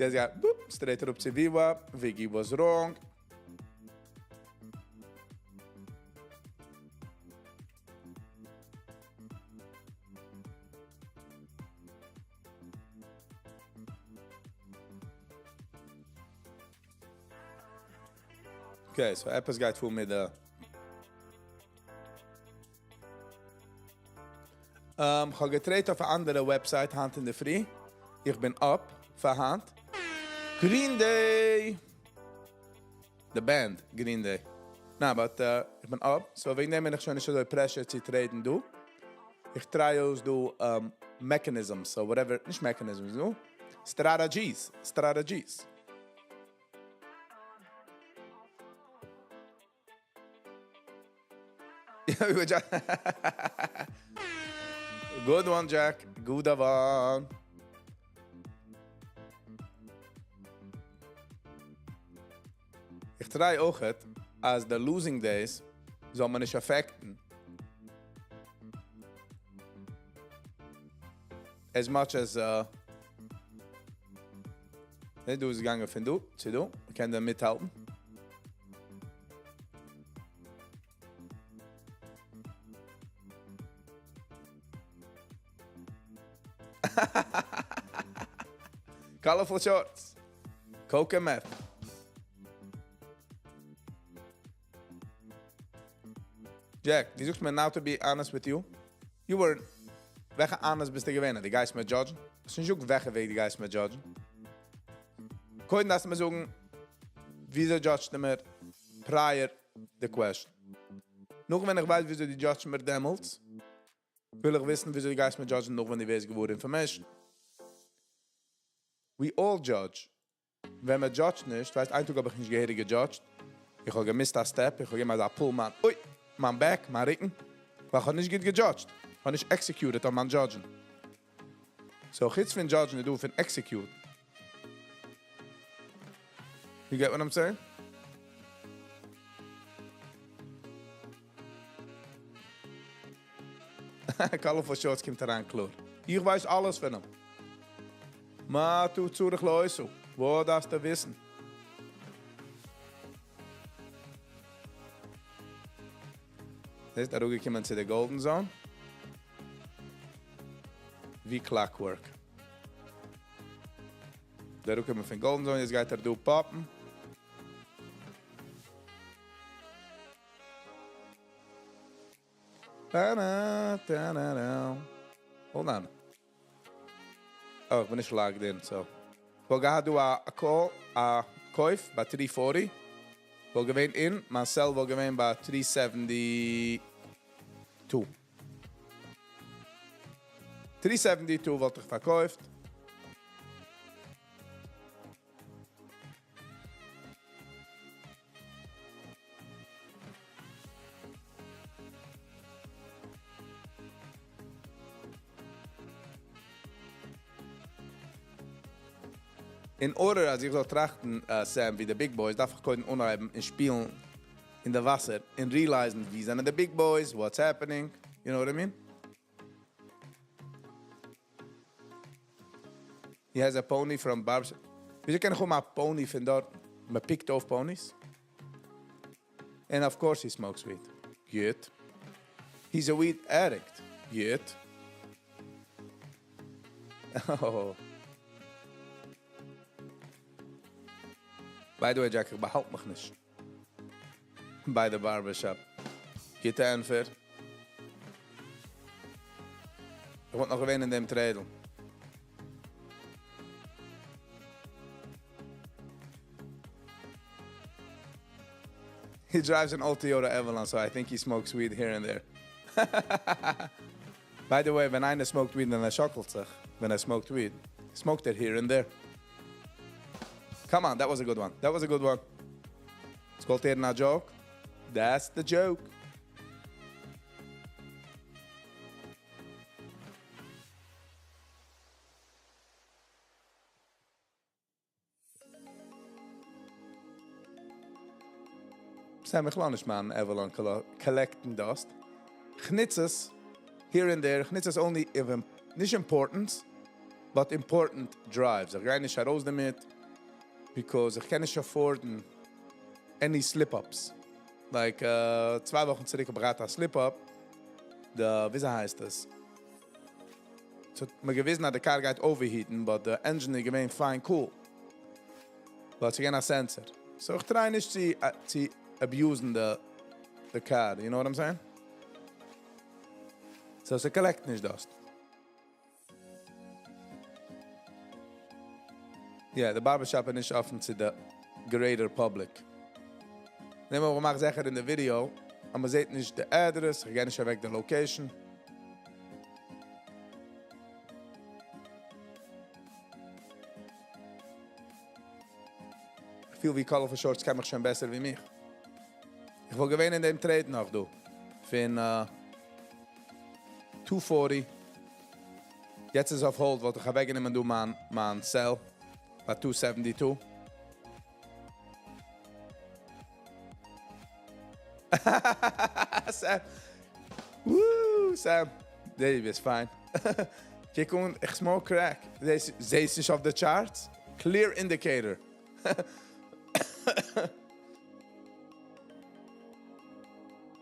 יעצט גייט, boop, straight אראפ צו VWAP. Viggy was wrong. Okay, so עפעס גייט פאר מיט די. איך האב גע trade אויף אן אנדערע website היינט אינדערפרי. איך בין up פאר היינט. Green Day! The band, Green Day. ניין, but איך בין up. So וועגן דעם בין איך שוין נישט אזוי pressure צו trade ן דא. איך try אויס דא mechanisms, so whatever, נישט mechanisms, נו? Strategies, strategies. Good one, Jack. Good one. איך try אויך, אז די losing days זאל מען נישט affect ן. As much as דא איז געגאנגען פון דא צו דא, מ'קען דא מיטהאלטן. Colorful shorts. Coke and meth. Jack, דו זאגסט מיר now to be honest with you? You were... וועלכע honest ביסטו געווען? דו גייסט מיר judge ן? האסט נישט געזאגט וועלכע וועג דו גייסט מיר judge ן? קודם דארפסטו מיר זאגן, וויאזוי judge סטו מיר prior the question. נאך ווען איך ווייס וויאזוי דו judge סט מיר דעמאלטס, וויל איך וויסן וויאזוי דו גייסט מיר judge ן נאך ווען דו ווערסט געוואר information. We all judge. ווען מען judge ט נישט, ווייסט, איין טאג האב איך נישט געהעריג גע judge ט, איך האב גע miss ט א step, איך האב געגעבן אזא pull מיין, אוי, מיין back, מיין רוקן, ווייל איך האב נישט גוט גע judge ט, איך האב נישט executed אויף מיין judge ן. So חוץ פון judge ן איז דא פון execute. You get what I'm saying? Colorful Shorts קומט אריין קלאר. איך ווייס אלעס פון אים. מה אתה צריך לעשו? וואס דארפסטו וויסן? זעסט, אראפגעקומען צו די Golden Zone. ווי clockwork. דער אראפקומען פון Golden Zone, יעצט גייט ער דא pop ן. Hold on. Oh, איך בין נישט logged in, so. איך וואלט געהאט דא א call, א קויף ביי 340. וואלט געווען אין, מיין sell וואלט געווען ביי 372. 372 וואלט איך פארקויפט. In order אז איך זאל טראכטן, Sam, ווי די big boys, דארף איך קודם אנהייבן און שפילן אין די וואסער און realize ן, ווי זענען די big boys, what's happening, you know what I mean? He has a pony from Barb's. וויאזוי קען איך האבן א pony פון דארט? מען pick ט אויף ponies? And of course he smokes weed. Good. He's a weed addict. Good. Oh. By the way, Jack, איך באהאלט מיך נישט. ביי די barbershop. גוטע ענטפער. איך וואלט נאך געווען אין דעם trade. He drives an old Toyota Avalon, so I think he smokes weed here and there. By the way, ווען איינער smoked weed, דאן ער שאקלט זיך. ווען ער smoked weed, he smoked it here and there. Come on, that was a good one. That was a good one. It's called a joke. That's the joke. Sam, איך לאז נישט מיין Avalon collect ן dust. כ'נוץ עס here and there, כ'נוץ עס only if נישט important, but important drives. איך גיי נישט ארויס דערמיט, because איך קען נישט afford ן any slip-ups. Like, 2 וואכן צוריק האב איך געהאט א slip-up. די, וויאזוי הייסט עס? ס'האט מיר געוויזן אז די קאר גייט overheat ן, but the engine איז געווען fine cool. But ס'איז געווען א sensor. So איך try נישט צו abuse ן the car, you know what I'm saying? So ס'collect נישט dust. Yeah, the barbershop איז נישט אפן צו the greater public. נעם איך מאך זיכער אין די video, אז מען זעט נישט די address, איך גיי נישט אוועק די location. איך פיל ווי Colorful Shorts קען מיך שוין בעסער ווי מיך. איך וואלט געווען אין דעם trade נאך דא. פון 240. יעצט איז אויף hold, וואלט איך אוועקגענומען דא מיין sell ביי 272. Sam. Woo, Sam. Dave is fine. קוק אן, איך smoke crack. זעסט נישט אויף די charts? Clear indicator.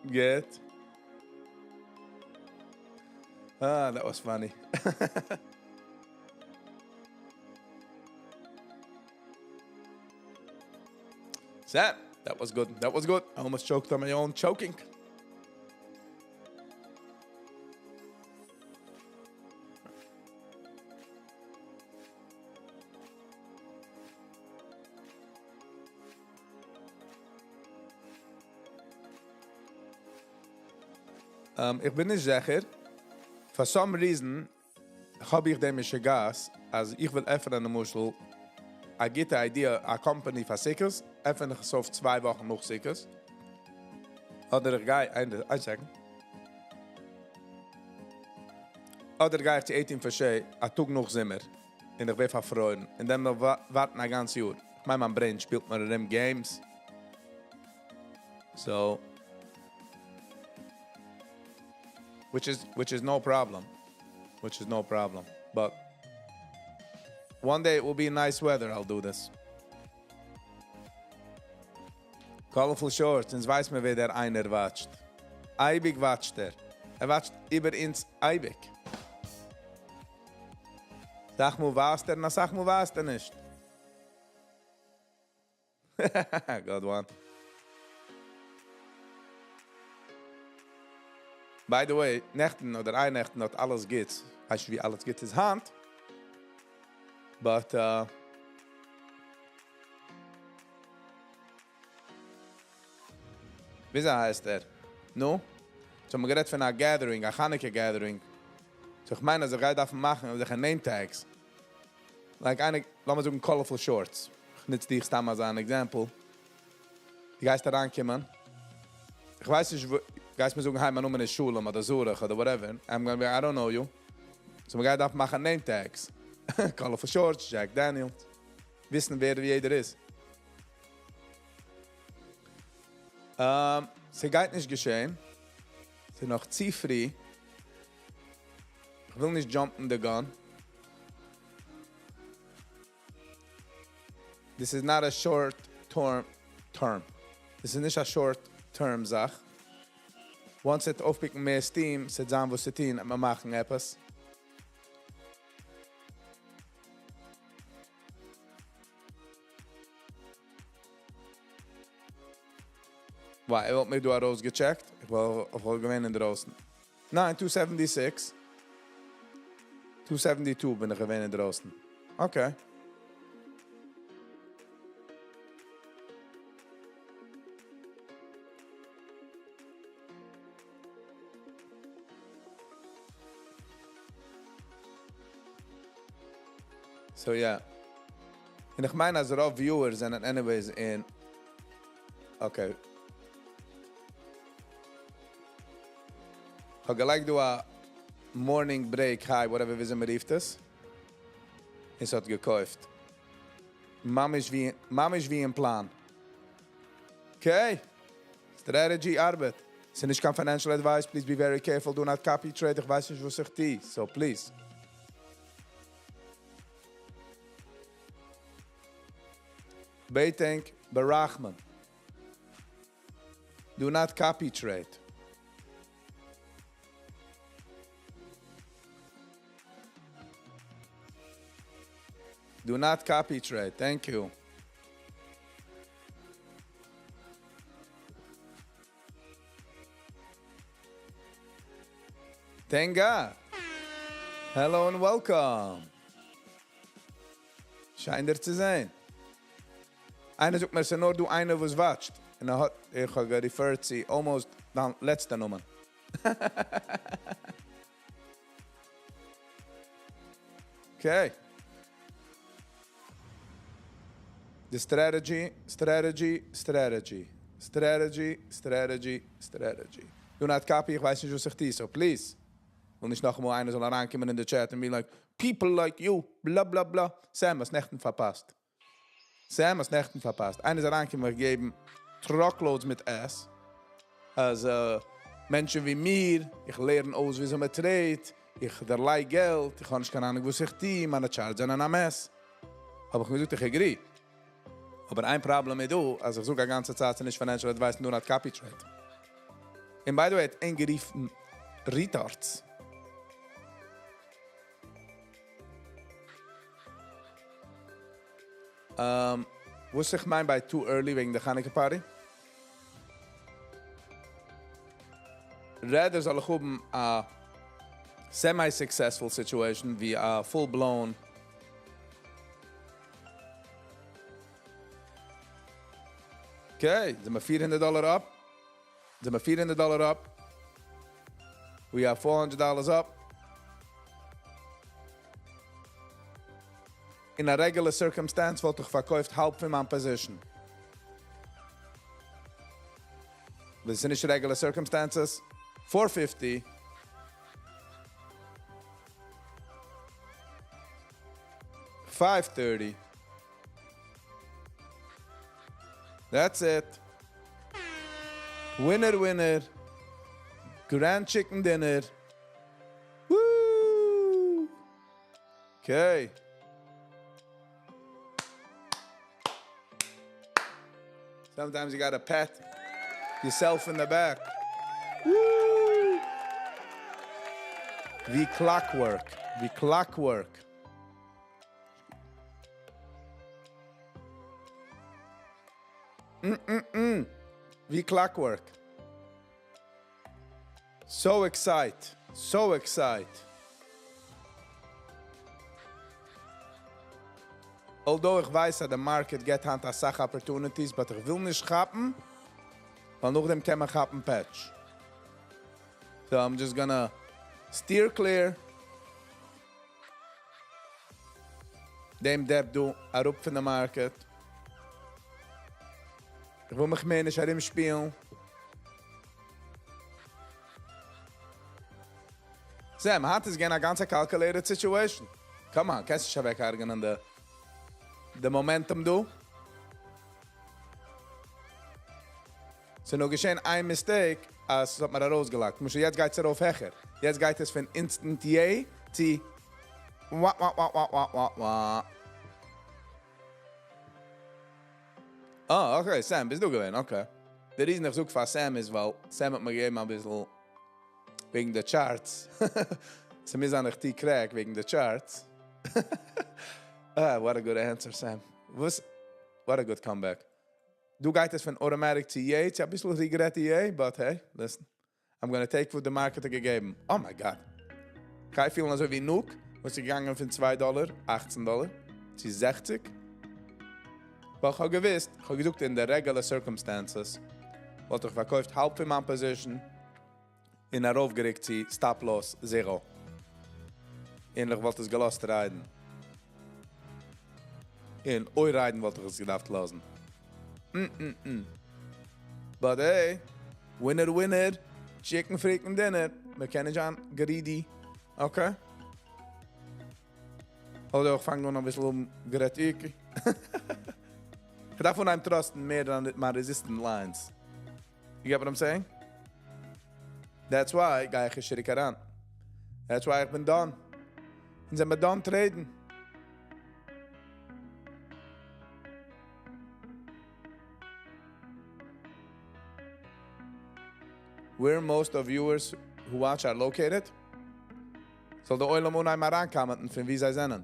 Get. Ah, that was funny. Sam, that was good. That was good. I almost choked on my own choking. איך בין נישט זיכער. For some reason האב איך דעם משוגעת, אז איך וויל עפענען למשל א גוטע idea, א company פאר סוכות, עפן איך עס אויף 2 וואכן נאך סוכות. אדער איך גיי, איין second. אדער גיי איך צו 18 פאר א טאג נאך זומער. און איך ווער פארפרוירן. און דאן ווארטן א גאנץ יאר. איך מיין, מיין brain שפילט מיר ארום games. So, which is no problem. Which is no problem. But one day it will be nice weather, I'll do this. Colorful Shorts, אונז ווייס מען, ווער דער איינער watch ט. אייביג watch ט ער. ער watch ט איבער אונז אייביג. אסאך מאל ווייסט ער, און אסאך מאל ווייסט ער נישט. Good one. By the way, נעכטן אדער אייערנעכטן האט אלעס גוט. ווייסט ווי אלעס גוט איז היינט. But וויאזוי הייסט ער? נו? So מ'האט גערעדט פון א gathering, א חנוכה gathering. So איך מיין, אז איך גיי דארפן מאכן אזעלכע name tags. Like איינער, לאמיר זאגן Colorful Shorts. איך נוץ דיך סתם אלס אן example. דו גייסט אריינקומען. איך ווייס נישט, גייסט מיר זאגן, "Hi, מיין נאמען איז Shulem אדער Zurich אדער whatever." I'm gonna be, I don't know you. So מ'גייט דארפן מאכן name tags. Colorful Shorts, Jack Daniels. וויסן ווער יעדער איז. ס'גייט נישט געשען. ס'איז נאך צו פרי. איך וויל נישט jump ן the gun. This is not a short term term. This is נישט א short term זאך. Once ס'וועט אויפ pick ן מער steam, ס'וועט זיין וואס צו טון, מיר מאכן עפעס. ווייל, ער וואלט מיר דא ארויסגע check ט. איך וואלט געווען אינדרויסן. ניין, 276. 272 בין איך געווען אינדרויסן. Okay. So yeah. און איך מיין, אז רוב viewers זענען anyways אין. Okay. איך האב געלייגט דא א morning break, high, whatever וויאזוי מ'רופט עס. און ס'האט געקויפט. ממש ווי אין plan. Okay. Strategy ארבעט. ס'איז נישט קיין financial advice, please be very careful, do not copy trade, איך ווייס נישט וואס איך טו, so please. בעט ענק ברחמים. Do not copy trade. Do not copy trade. Thank you. Thank God. Hello and welcome. שיין דיר צו זען. איינער זאגט מיר, ס'איז נאר דא איינער וואס watch ט. און ער האט, איך האב גע refer ט צו almost דיין לעצטע נאמען. Okay. די strategy, strategy, strategy. Strategy, strategy, strategy. Do not copy, איך ווייס נישט וואס איך טו, so please. וויל נישט נאכאמאל איינער זאל אריינקומען אין די chat און be like, people like you, bla bla bla. Sam, האסט נעכטן פארפאסט. Sam, האסט נעכטן פארפאסט. איינער איז אריינגעקומען מיך געבן truckloads מיט ass. אז מענטשן ווי מיר, איך לערן אויס וויאזוי מען trade ט, איך דערלייג געלט, איך האב נישט קיין אהנונג וואס איך טו, מיינע charts זענען א mess. האב איך אים געזאגט איך agree. אבער איין פראבלעם איז דא, אז איך זאג א גאנצע צייט ס'איז נישט financial advice do not copy trade. און by the way האט אים גערופן retards. וואס איך מיין ביי too early וועגן די חנוכה party? Rather זאל איך האבן א semi-successful situation ווי א full blown. Okay, זעמיר 400 דאלער up. זעמיר 400 דאלער up. We are 400 dollars up. אין א regular circumstance וואלט איך פארקויפט האלב פון מיין position. דאס איז נישט regular circumstances. 450. 530. That's it. Winner, winner. Grand chicken dinner. Woo! Okay. Sometimes you gotta pat yourself in the back. Woo! ווי clockwork. ווי clockwork. Mm-mm-mm. ווי clockwork. So excited. So excited. Although איך ווייס, אז די market געט היינט אסאך opportunities, but איך וויל נישט כאפן, ווייל נאכדעם קען מען כאפן פעטש. So I'm just gonna steer clear. דעם דעפ דא אראפ פון די market. איך וויל מיך מער נישט ארומשפילן. Sam, היינט איז געווען א גאנצע calculated situation. Come on, קענסט נישט אוועקהרגענען די momentum דא. ס'איז נאר געשען איין mistake, אז עס האט מיר ארויסגעלאקט. למשל, יעצט גייט עס ארויף העכער. יעצט גייט עס פון instant yay צו ווא ווא ווא ווא ווא ווא ווא. אה, okay, Sam, ביסט דא געווען, okay. די reason איך זאג פאר Sam איז, ווייל Sam האט מיר געגעבן א ביסל וועגן די charts. ס'מוז זיין איך טו crack וועגן די charts. Ah, what a good answer, Sam. וואס? What a good comeback. דא גייט עס פון automatic צו yay, צו א ביסל regret yay, but hey, listen. I'm gonna take what the market האט געגעבן. Oh my God. גיי פילן אזוי ווי Nuke, וואס איז געגאנגען פון 2 דאלער, 18 דאלער, צו 60. ווייל איך האב געוואוסט, איך האב געזאגט אין די regular circumstances, וואלט איך פארקויפט האלב פון מיין position און ארויפגערוקט צו stop loss zero. און איך וואלט עס געלאזט ride ן. און אוי ride ן וואלט איך עס געדארפט לאזן. But hey, winner, winner, chicken freaking dinner. מיר קענען נישט זיין greedy. Okay? אדער איך פאנג אן א ביסל אום גערעדט. איך דארף אנהייבן trust ן מער מיין resistance lines. You get what I'm saying? That's why גיי איך נישט צוריק אריין. That's why איך בין done. אונז זעמיר done trade ן. Where most of viewers who watch are located? זאל די עולם אנהייבן אריין comment ן פון ווי זיי זענען.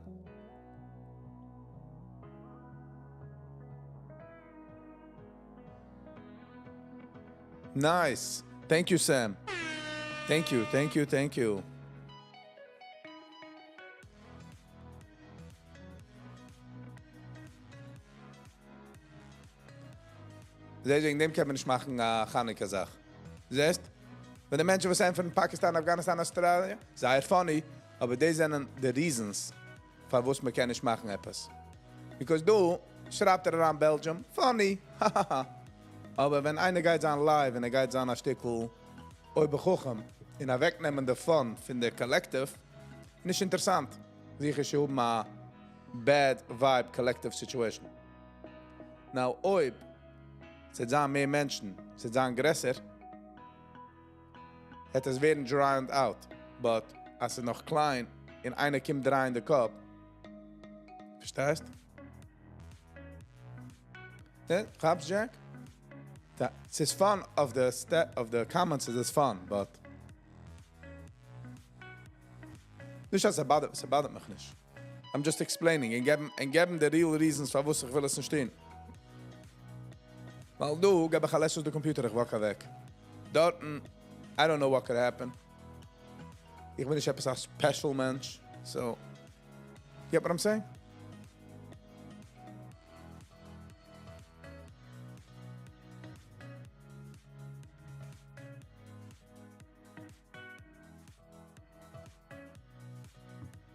Nice! Thank you Sam! Thank you thank you thank you! זעסט וועגן דעם קען מען נישט מאכן א חנוכה זאך. זעסט? ווען די מענטשן וואס ענטפערן פאקיסטאן אפגאניסטאן אוסטראליע, זייער funny, אבער דאס זענען די reasons פארוואס מען קען נישט מאכן עפעס. Because דא שרייבט ער אריין Belgium, funny, האהאהא. אבער ווען איינער גייט זיין live און ער גייט זיין א שטיקל אויבער חכם און אוועקנעמען די fun פון די collective, נישט אינטערסאנט. זיכער שוין האבן א bad vibe collective situation. Now אויב ס'וועט זיין מער מענטשן, ס'וועט זיין גרעסער, וועט עס ווערן drowned out, but אז ס'איז נאך קליין און איינער קומט דרייען די קאפ, פארשטייסט? כאפסט Jack? ס'איז fun אויף די אויף די comments איז עס fun, but נישט אז ס'באדערט, ס'באדערט מיך נישט. I'm just explaining און געבן און געבן די real reasons פארוואס איך וויל עס נישט טון. ווייל דא געב איך א לעש אויס די קאמפיוטער איך walk אוועק. דארטן, I don't know what could happen. איך בין נישט עפעס א special מענטש, so, get what I'm saying?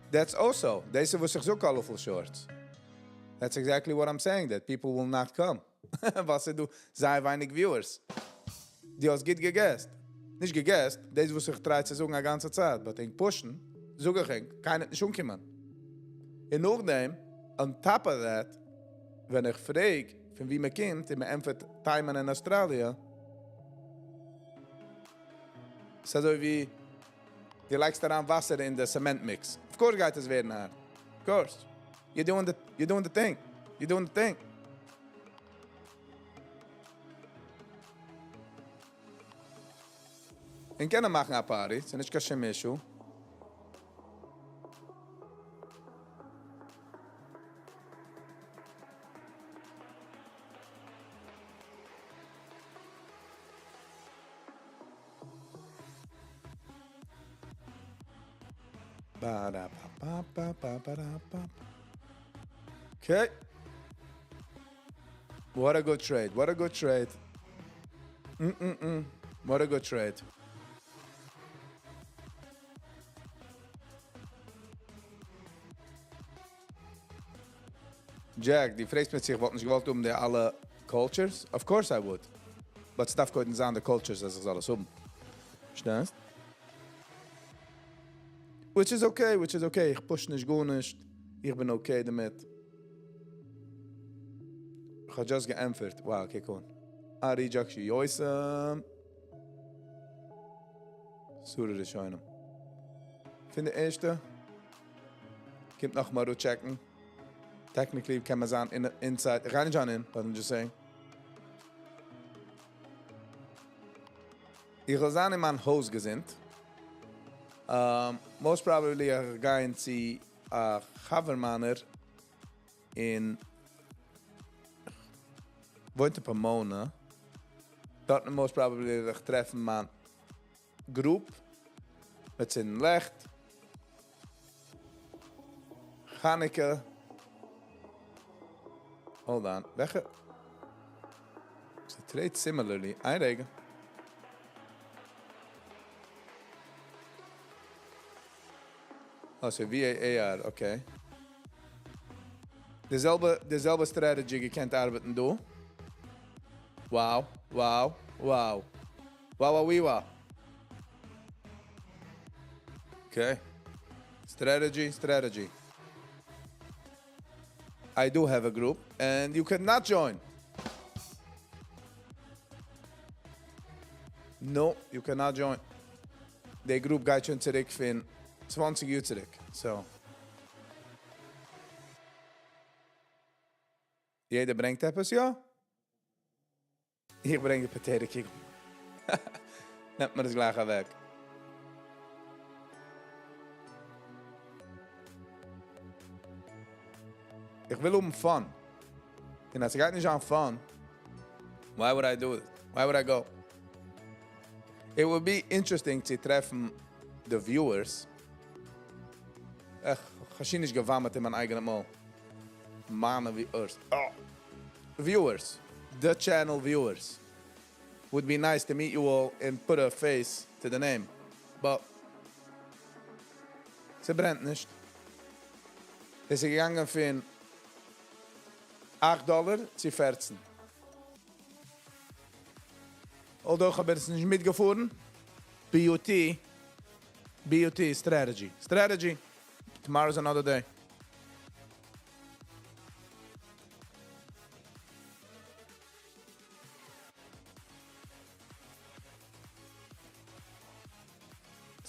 That's also, דאס איז וואס איך זאג colorful shorts. That's exactly what I'm saying, that people will not come. ווייל ס'איז דא זייער ווייניג viewers. דו האסט גוט געגעסט. נישט געגעסט, דאס איז וואס איך try צו זאגן א גאנצע צייט, but ענק push ן, זאג איך ענק, קיינער וועט נישט אנקומען. און נאכדעם, on top of that, ווען איך פרעג פון ווי מען קומט און מען ענטפערט תימן און אוסטראליע, ס'איז אזוי ווי דו לייגסט אריין וואסער אין די cement mix. Of course גייט עס ווערן הארט. Of course. You doing the, you doing the thing. You doing the thing. און קענען מאכן א party, ס'איז נישט קיין שום issue. Okay. What a good trade, what a good trade. What a good trade. Jack, דו פרעגסט מיר צו איך וואלט נישט געוואלט האבן די אלע cultures? Of course I would. But ס'דארף קודם זיין די cultures אז איך זאל עס האבן. פארשטייסט? Which is okay, which is okay, איך push נישט גארנישט, איך בין okay דערמיט. איך האב just געענטפערט, wow, קוק אן. ארי דזשאקשי יוסם. סורי ראשונים. פון די ערשטע. קומט נאכאמאל דא check ן. Technically קען מען זיין inside. איך גיי נישט זיין אין, but I'm just saying. איך וועל זיין אין מיין הויז געזונט. Most probably איך גיין צו א חבר מיינער אין וואוינט אין Pomona. דארטן most probably וועל איך טרעפן מיין group. מיר צינדן לעכט. חנוכה. Hold on. וועלכע? ס'trade similarly. איין רגע. אה, ס'איז VAR, okay. די זעלבע, די זעלבע strategy געקענט ארבעטן דא. Wow, wow, wow. Wow, wow, wow. Okay. Strategy, strategy. I do have a group and you cannot join. No, you cannot join. די group גייט שוין צוריק פון 20 יאר צוריק. So. יעדער ברענגט עפעס, יא? איך ברענג די potato קוגל. נעמט מען עס גלייך אוועק. איך וויל האבן fun. און אז ס'גייט נישט זיין fun, why would I do it? Why would I go? It would be interesting צו טרעפן the viewers. איך האב שוין נישט געוואמעט אין מיין אייגענע מויל. מיינע viewers. Oh. Viewers. The channel viewers. Would be nice to meet you all and put a face to the name. But ס'ברענט נישט. עס איז געגאנגען פון 8 דאלער צו 14. Although איך האב עס נישט מיטגעפארן. BUT, BUT, strategy. Strategy. Tomorrow's another day.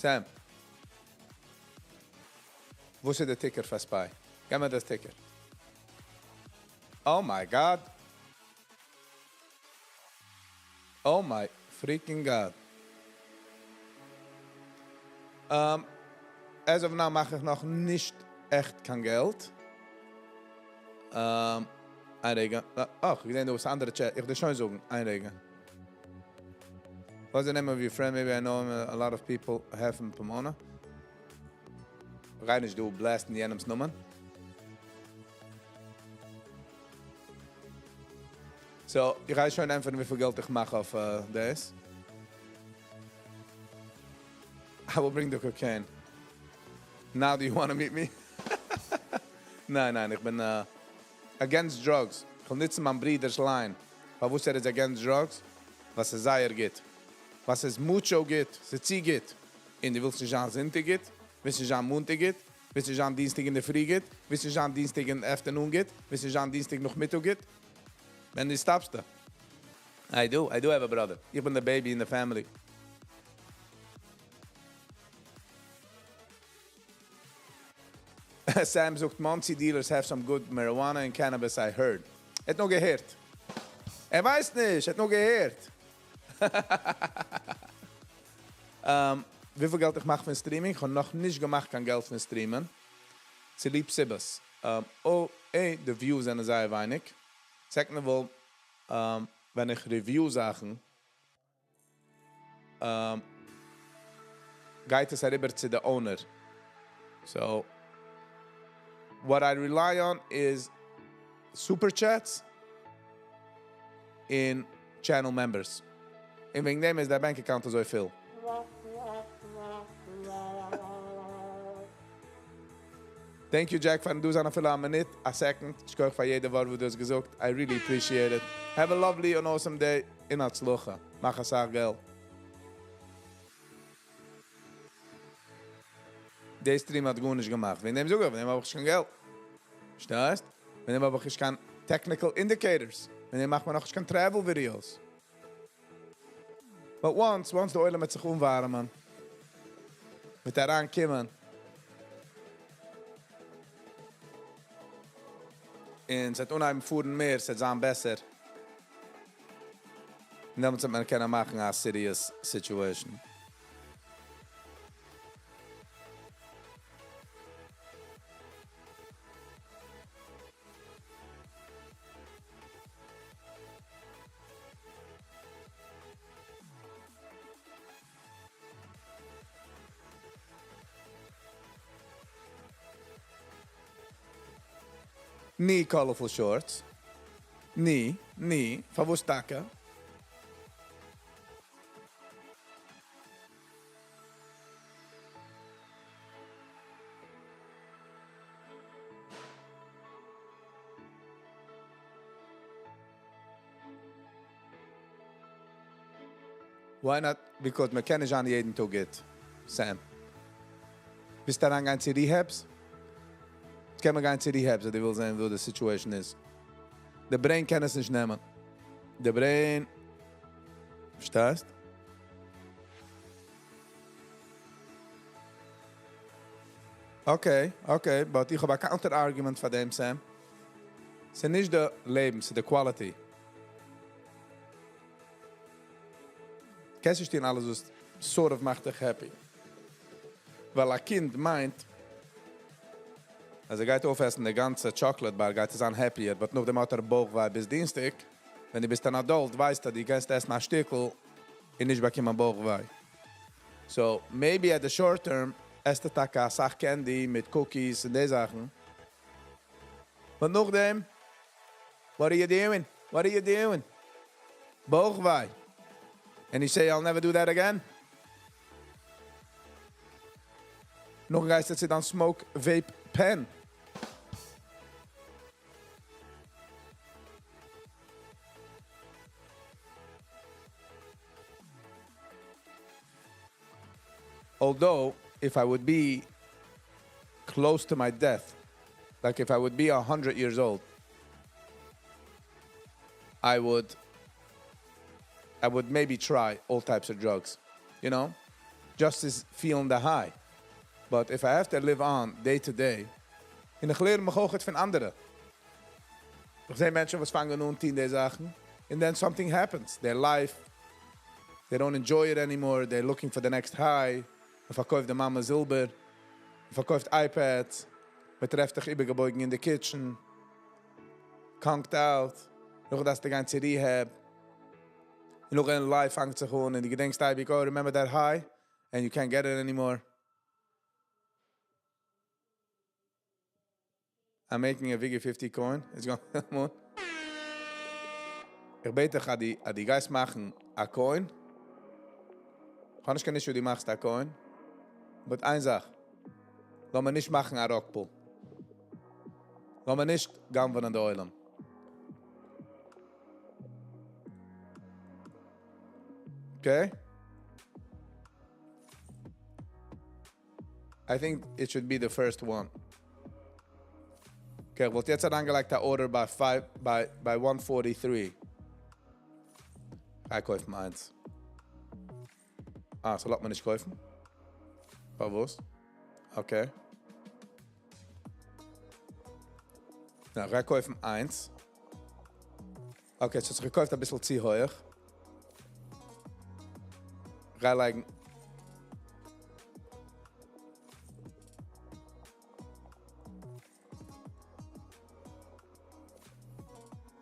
Sam. וואס איז דער ticker פאר SPY? גיב מיר דאס ticker. Oh my God. Oh my freaking God. As of now מאך איך נאך נישט עכט קיין געלט. איין רגע. אך, איך זע דא וואס אנדערע chat. איך וועל דיר שוין זאגן. איין רגע. What's the name of your friend? Maybe I know him. A lot of people have him Pomona. גיי נישט דא blast ן יענעמ'ס נאמען. So, איך גיי שוין ענטפערן וויפיל געלט איך מאך אויף דאס. I will bring the cocaine. Now do you want to meet me? ניין, ניין, איך בין against drugs. איך וויל נוצן מיין ברודער'ס line. פארוואס ער איז against drugs? ווייל ס'איז זייער גוט. ווייל ס'איז mucho גוט, ס'איז צו גוט. און דו ווילסט נישט זיין זונטאג גוט, ווילסט נישט זיין מאנטאג גוט, ווילסט נישט זיין דינסטאג אין דער פרי גוט, ווילסט נישט זיין דינסטאג אין afternoon גוט, ווילסט נישט זיין דינסטאג נאכמיטאג גוט. ווען דו stop סט. I do have a brother. איך בין the baby in the family. Sam זאגט, Monsey dealers have some good marijuana and cannabis, I heard. ער האט נאר געהערט. ער ווייסט נישט, ער האט נאר געהערט. וויפיל געלט איך מאך פון streaming? איך האב נאך נישט געמאכט קיין געלט פון stream ען. צוליב סיבות. Oh, A, the views זענען זייער ווייניג. Second of all, ווען איך review זאכן, גייט עס אריבער צו the owner. So, what I rely on is super chats און channel members. און וועגן דעם איז דער bank account אזוי פיל. Thank you, Jack, פארן דא זיין אפילו א מינוט, א second. שכוח פאר יעדע ווארט, וואס דו האסט געזאגט. I really appreciate it. Have a lovely and awesome day. און הצלחה. מאך א סאך געלט. דער stream האט גארנישט געמאכט. וועגן דעם זאג איך, וועגן דעם האב איך נישט קיין געלט. פארשטייסט? וועגן דעם האב איך נישט קיין technical indicators. וועגן דעם מאכט מען נאך נישט קיין travel videos. But once דער עולם וועט זיך אנווארעמען, וועט אריינקומען. און ס'וועט אנהייבן פארן מער, ס'וועט זיין בעסער. און דעמאלטס וועט מען קענען מאכן א serious situation. ני colorful shorts. ני, ני, פארוואס טאקע? Why not? Because מען קען נישט זיין יעדן טאג גוט. Sam. ווילסט אריינגיין צו rehabs? קען מען גיין צו rehabs, אז דו ווילסט זען, וואו די situation איז. The brain קען עס נישט נעמען. The brain... פארשטייסט? Okay, okay, but איך האב א counter argument פאר דעם, Sam. ס'איז נישט די לעבן, ס'איז די quality. קענסט נישט טון אלעס וואס sort of מאכט דיך happy. ווייל א קינד מיינט אז ער גייט אויפעסן די גאנצע chocolate bar גייט ער זיין happier, but נאכדעם האט ער בויך ביז דינסטאג. ווען דו ביסט אן adult ווייסטו אז דו קענסט עסן א שטיקל און נישט באקומען בויך וויי. So, maybe at the short term עסטו טאקע אסאך candy מיט cookies און די זאכן. But נאכדעם, what are you doing? What are you doing? בויך וויי. And you say, I'll never do that again? נאכדעם גייסטו צו דיין smoke vape pen. Although, if I would be close to my death, like if I would be 100 years old, I would maybe try all types of drugs, just to feeling the high. But if I have to live on day to day, און איך לערן מיך אויך פון אנדערע. איך זע מענטשן, וואס פאנגען אן טון די זאכן, and then something happens. Their life, they don't enjoy it anymore, they're looking for the next high. מען פארקויפט די מאמע זילבער, מען פארקויפט iPads, מען טרעפט זיך איבערגעבויגן אין די kitchen, conked out, נאך דארפסטו גיין צו rehab. און נאך אין life פאנגט זיך אן, און דו געדענקסט אייביג, oh, remember that high? And you can't get it anymore. I'm making a Viggy 50 coin. It's going on. איך בעט דיך, אז דו גייסט מאכן א coin. איך האב נישט קיין issue, דו מאכסט א coin. But איין זאך. לאמיר נישט מאכן א rug pull. לאמיר נישט גנב'ענען די עולם. Okay? I think it should be the first one. Okay, איך וואלט יעצט אריינגעלייגט א order by 5 by 143. איך קויף מיר איינס. אה, ס'לאזט מיר נישט קויפן? פארוואס? Okay. נא, איך גיי קויפן איינס. Okay, so איך געקויפט א ביסל צו הויך. גיי לייגן.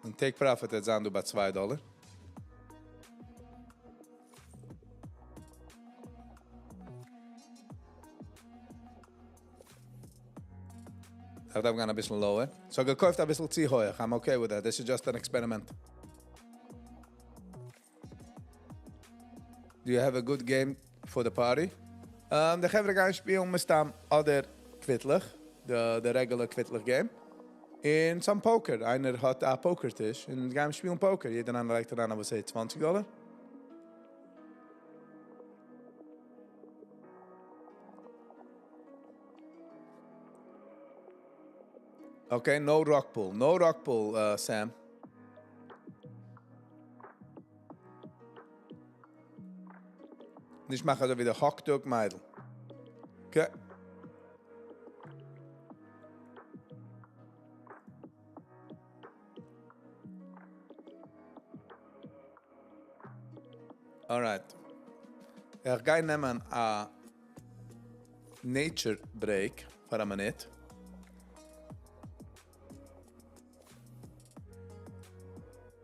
און take profit וועט זיין דא ביי 2 דאלאר. איך דארף גיין א ביסל lower. So געקויפט א ביסל צו הויך. I'm okay with that. This is just an experiment. Do you have a good game for the party? די חברה גייען שפילן מסתם אדער קוויטלעך, the regular קוויטלעך game. און some poker. איינער האט א poker טיש און גייען שפילן poker. יעדער איינער לייגט אריין, וואס הייסט, 20 דאלאר. Okay, no rug pull. No rug pull, Sam. נישט מאכן אזוי ווי די hot dog מיידל. Okay. Alright. איך גיי נעמען א nature break פאר א מינוט.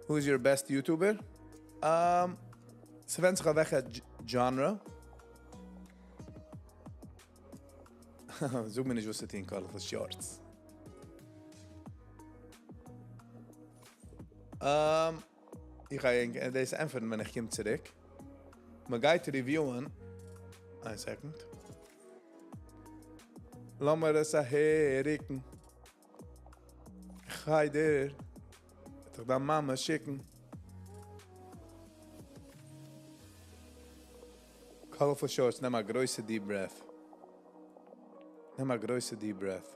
Who is your best YouTuber? ס'ווענדט זיך אויף וועלכע genre. זאג מיר נישט וואס צו טון, Colorful Shorts. איך גיי דאס ענטפערן ווען איך קום צוריק. מען גייט review'ען. One second. לאמיר עס אהעררוקן. איך גיי דיר. וועט דיך דיין מאמע שיקן. Colorful Shorts, נעם א גרויסע deep breath. נעם א גרויסע deep breath.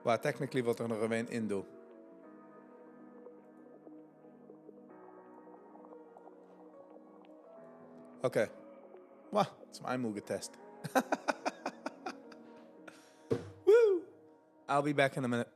Well, technically וואלט איך נאך געווען אין דא. Okay. וואו, צום איינמאל געטעסט. I'll be back in a minute.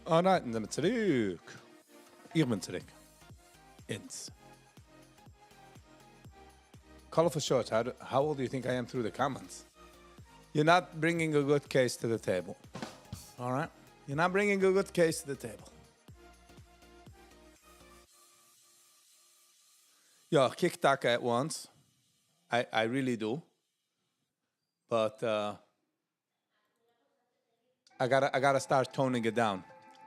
Alright, און זעמיר צוריק. איך בין צוריק. אונז. Colorful shorts, how, do, how old do you think I am through the comments? You're not bringing a good case to the table. All right? You're not bringing a good case to the table. יא, איך קוק טאקע at once. I, I really do. But I gotta, I gotta start toning it down.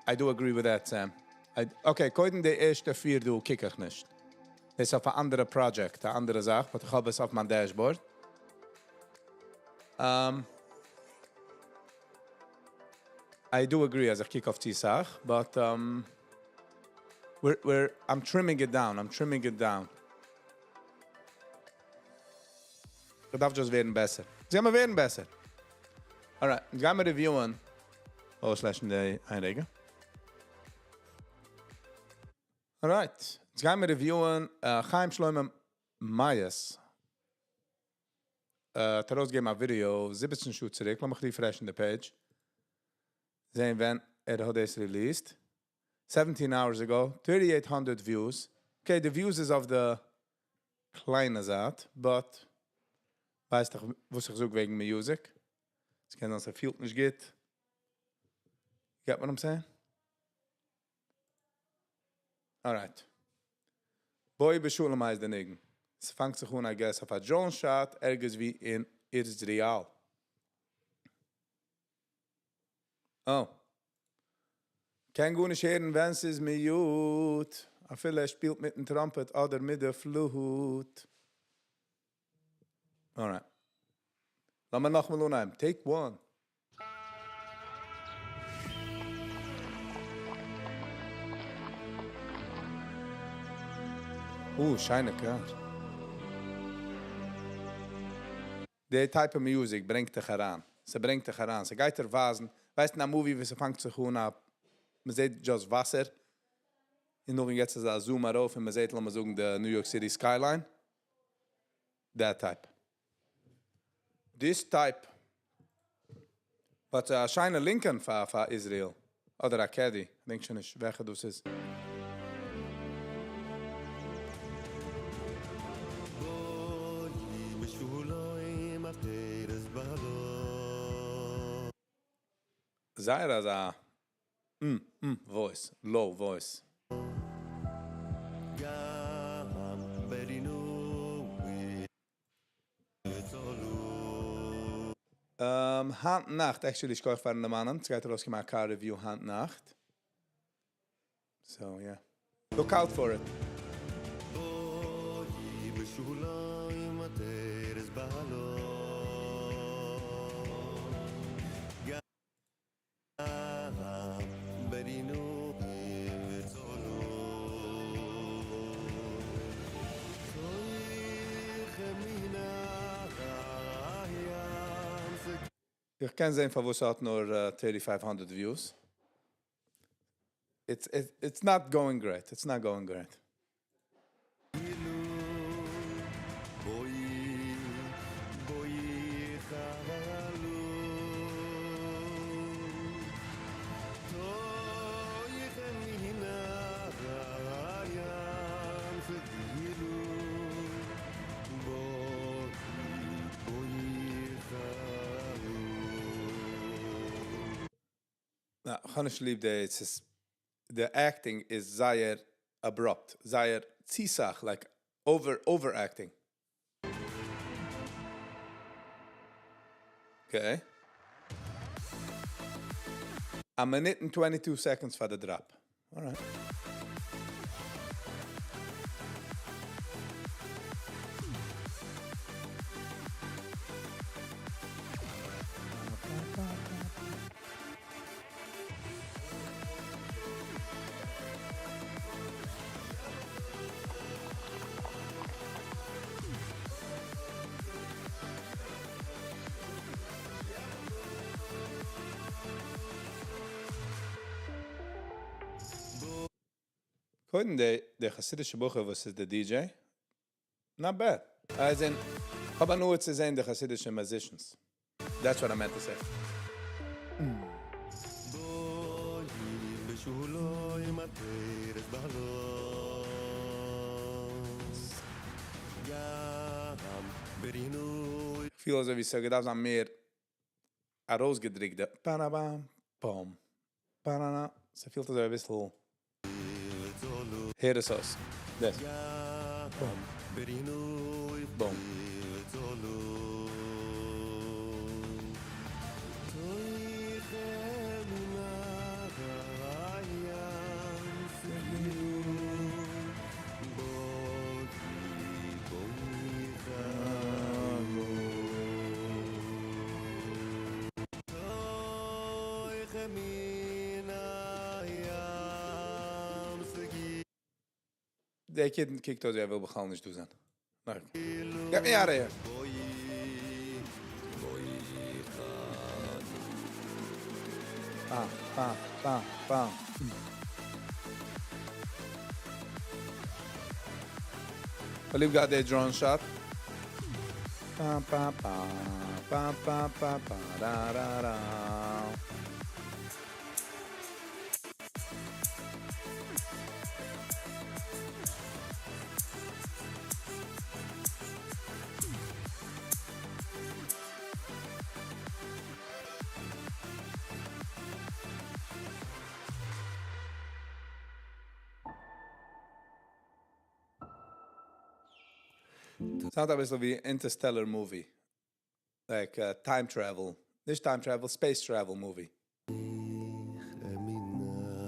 I do agree with that, Sam. I, okay, קודם די ערשטע פיר דא קוק איך נישט. דאס איז אויף אן אנדערע project, אן אנדערע זאך, but איך האב עס אויף מיין dashboard. I do agree אז איך קוק אויף צו סאך, but we're, we're, I'm trimming it down, I'm trimming it down. דארף just ווערן בעסער. זיי ווערן בעסער. Alright, גייען מיר reviewen. אויסלעשן די איין רגע. Alright, יעצט גייען מיר reviewen חיים שלמה מייעס. האט ארויסגעגעבן א ווידיאו 17 שעה צוריק. לאמיך refreshen די page. זען ווען ער האט דאס released. 17 hours ago, 3800 views. Okay, the views איז אויף די קליינע זייט, but ווייסט דאך, וואס איך זאג וועגן music. עס קען זיין, עס פילט נישט גוט. Get what I'm saying? Alright. בואי בשלום הייסט דער ניגון. עס פאנגט זיך אן, I guess, אויף א drone shot, ערגעץ ווי אין Israel. Oh. קען גארנישט הערן, ווען ס'איז mute. אפילו ער שפילט מיטן trumpet אדער מיט דער flute. Alright. לאמיר נאכאמאל אנהייבן. Take one. שיינע car. די type of music ברענגט דיך אריין. ס'ברענגט דיך אריין. ס'גייט דיר ווייזן. ווייסט, אין א movie, ווי ס'פאנגט זיך אן, מ'זעט just וואסער. און נאכדעם גייט עס א zoom ארויף און מ'זעט, לאמיר זאגן, די New York City skyline. That type. This type. But א שיינע Lincoln פאר, פאר Israel. אדער א Caddy. דענק שוין נישט, וועלכע דאס איז. בואי בשלום עטרת בעלה. זייער אזא voice, low voice. גם ברינו יצולו. היינט נאכט, actually, איך קויף פאר דעם מאן, ס'גייט ארויסקומען א car review היינט נאכט. So, yeah. Look out for it. בואי בשלום עטרת בעלה. איך קען זען פארוואס ס'האט נאר 3500 views. It's it's not going great, it's not going great. נא, כ'האב נישט ליב די, ס'איז, די acting איז זייער abrupt, זייער צו סאך, like over over acting. Okay. א מינוט און 22 seconds פאר די drop. Alright. קודם די די חסידישע בחור וואס איז די DJ, not bad. As in, כ'האב הנאה צו זען די חסידישע musicians. That's what I meant to say. כ'פיל אזוי ווי ס'האט געדארפט זיין מער ארויסגעדרוקט די פאראבאם פאם פאראנא. ס'פילט אזוי אביסל. הער עס אויס. דאס. Boom. Boom. דער קינד קוקט אויס ווי ער וויל בכלל נישט דא זיין. Get me out of here. Bam, bam, bam, bam. כ'האב ליב געהאט די drone shot. Bam, bam, bam, bam, bam, bam, bam, da, da, da. Sound אביסל ווי Interstellar movie. Like time travel. נישט time travel, space travel movie.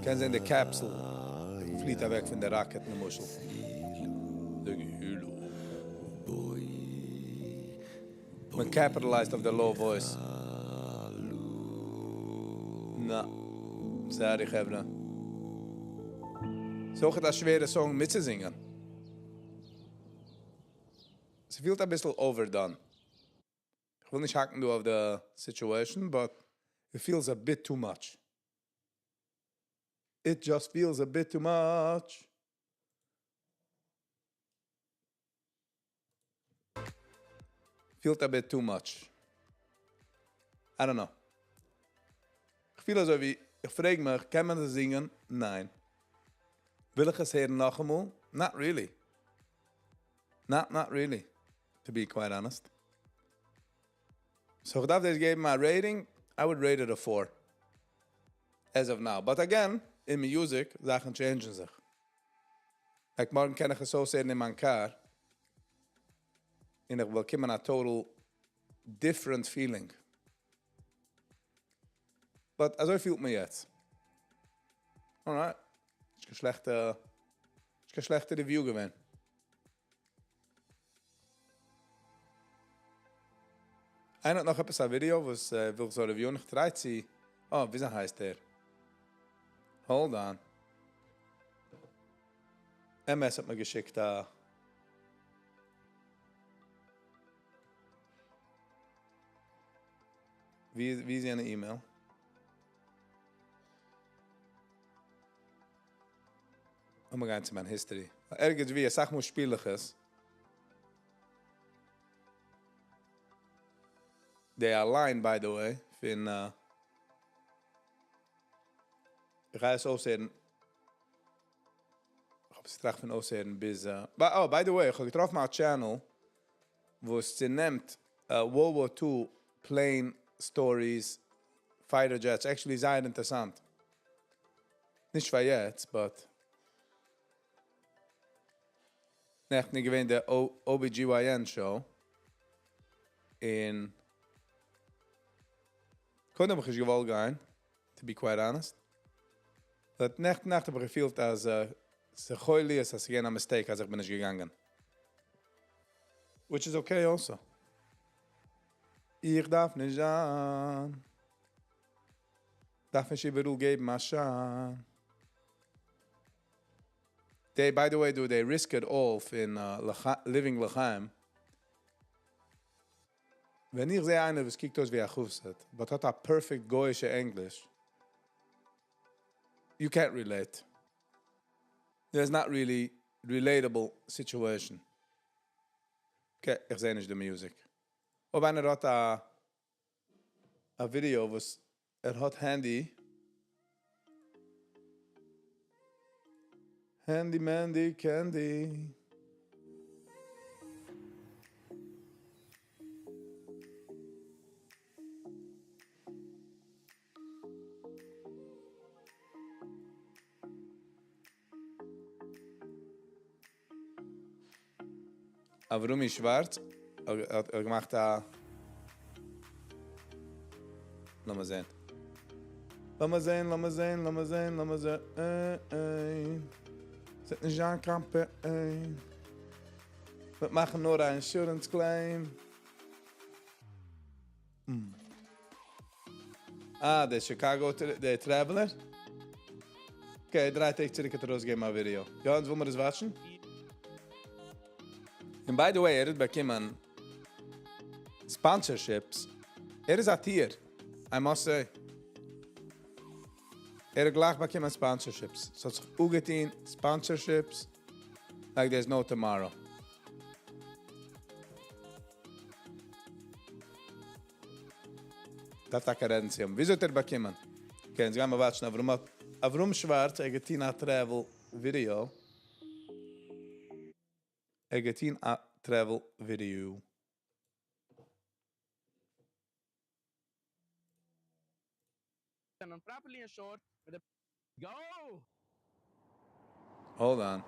קען זען די capsule פליט אוועק פון די rocket למשל. די גילו. מען capitalized אויף די low voice. נא. Sorry חברה. ס'איז אויך א שווערע song מיטצוזינגען. ס'פילט אביסל overdone. איך וויל נישט האקן דא אויף די situation, but it feels a bit too much. It just feels a bit too much. Feels a bit too much. I don't know. איך פיל אזוי ווי, איך פרעג מיך, קען מען דאס זינגען? ניין. וויל איך עס הערן נאכאמאל? Not really. Not really, to be quite honest. So איך דארף דאס געבן א rating, I would rate it a 4. As of now. But again, in music, זאכן change ן זיך. Like מארגן קען איך עס אויסהערן אין מיין car, און איך באקומען א total different feeling. But אזוי פילט מיר יעצט. Alright. נישט קיין שלעכטע, נישט קיין שלעכטע review געווען. איינער האט נאך עפעס א ווידיאו וואס וויל איך זאל review ען? איך try צו. אה, וויאזוי הייסט ער? Hold on. MS האט מיר געשיקט א ווי איז יענע email? לאמיר גיין צו מיין history. ערגעץ ווי, אסאך מאל שפיל איך עס. די אליין by the way פון איך גיי עס אויסהערן. איך האב עס געטראכט פון אויסהערן ביז. Oh, by the way, איך האב געטראפן א channel וואס צונעמט World War Two plane stories, fighter jets, actually זייער אינטערעסאנט. נישט פאר יעצט, but נעכטן איז געווען די OBGYN show, און קודם האב איך נישט געוואלט גיין, to be quite honest. But נעכטן נאכט האב איך געפילט אז ס'יכול להיות אז ס'איז געווען א mistake אז איך בין נישט געגאנגען. Which is okay also. איך דארף נישט זיין. דארף נישט איבעראל געבן א שיין. They, by the way, do they risk it all פון Living L'chaim. ווען איך זע איינער וואס קוקט אויס ווי א חסיד, but האט א perfect גוי'אישע ענגליש, you can't relate. There's not really relatable situation. Okay, איך זע נישט די music. אויב איינער האט א video וואס ער האט handy, handy mandy candy. אברומי שווארץ האט געמאכט א, לאמיר זען. לאמיר זען, לאמיר זען, לאמיר זען, לאמיר זען. ס'וועט נישט זיין קיין pain. מיר מאכן נאר א insurance claim. אה, דער Chicago, דער traveler? Okay, 3 טעג צוריק האט ער ארויסגעגעבן א ווידעא. יא, אונז ווילן מיר דאס watch ן? און by the way, ער האט באקומען sponsorships. ער איז א טיר, I must say. ער האט גלייך באקומען sponsorships. ס'האט זיך אפגעטון sponsorships like there's no tomorrow. דארף טאקע רעדן צו אים. וויאזוי האט ער באקומען? Okay, יעצט גייען מיר watch ן אברהם, אברהם שווארץ, ער האט געטון א travel video. ער האט געטון א travel video. זענען properly insured מיט די Go! Hold on.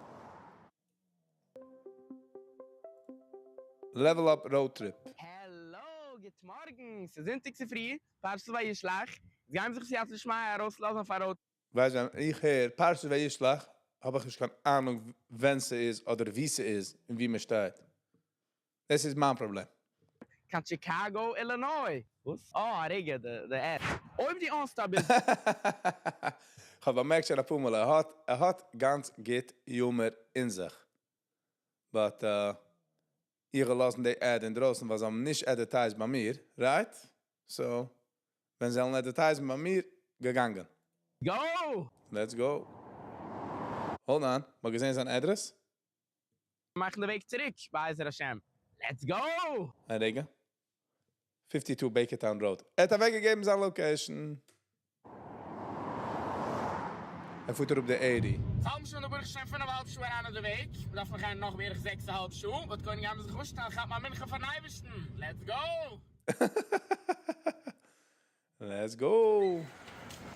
Level up road trip. Hello, גוט מארגן. ס'איז זונטאג צופרי, פרשת וישלח. מיר גייען זיך בסייעתא דשמיא ארויסלאזן אויף א road. ווייסט, ווען איך הער פרשת וישלח, האב איך נישט קיין אהנונג ווען ס'איז אדער ווי ס'איז און ווי מען שטייט. דאס איז מיין פראבלעם. קיין Chicago, Illinois. וואס? אה, א רגע, די ad. אויב דו own סט א business. איך האב באמערקט שוין אפאר מאל, ער האט גאנץ גוט humor אין זיך. But אירע לאזן די ad אינדרויסן, ווייל זיי האבן נישט advertised ביי מיר, right? So, ווען זיי וועלן advertise ן ביי מיר, געגאנגען. Go! Let's go. Hold on, מאל געזען זיין address? מאכן די וועג צוריק, בעזר השם. Let's go! א רגע. 52 Bakertown Road. ער האט אוועקגעגעבן זיין location. ער פארט אראפ די 80. האבן שוין ברוך השם 5.5 שעה אריין אויף די וועג. מיר דארפן נאך גיין נאך בערך 6.5 שעה. וואס קען איך זיך אויפשטעלן, כאפן א מנחה פארן אייבערשטן. Let's go! Let's go!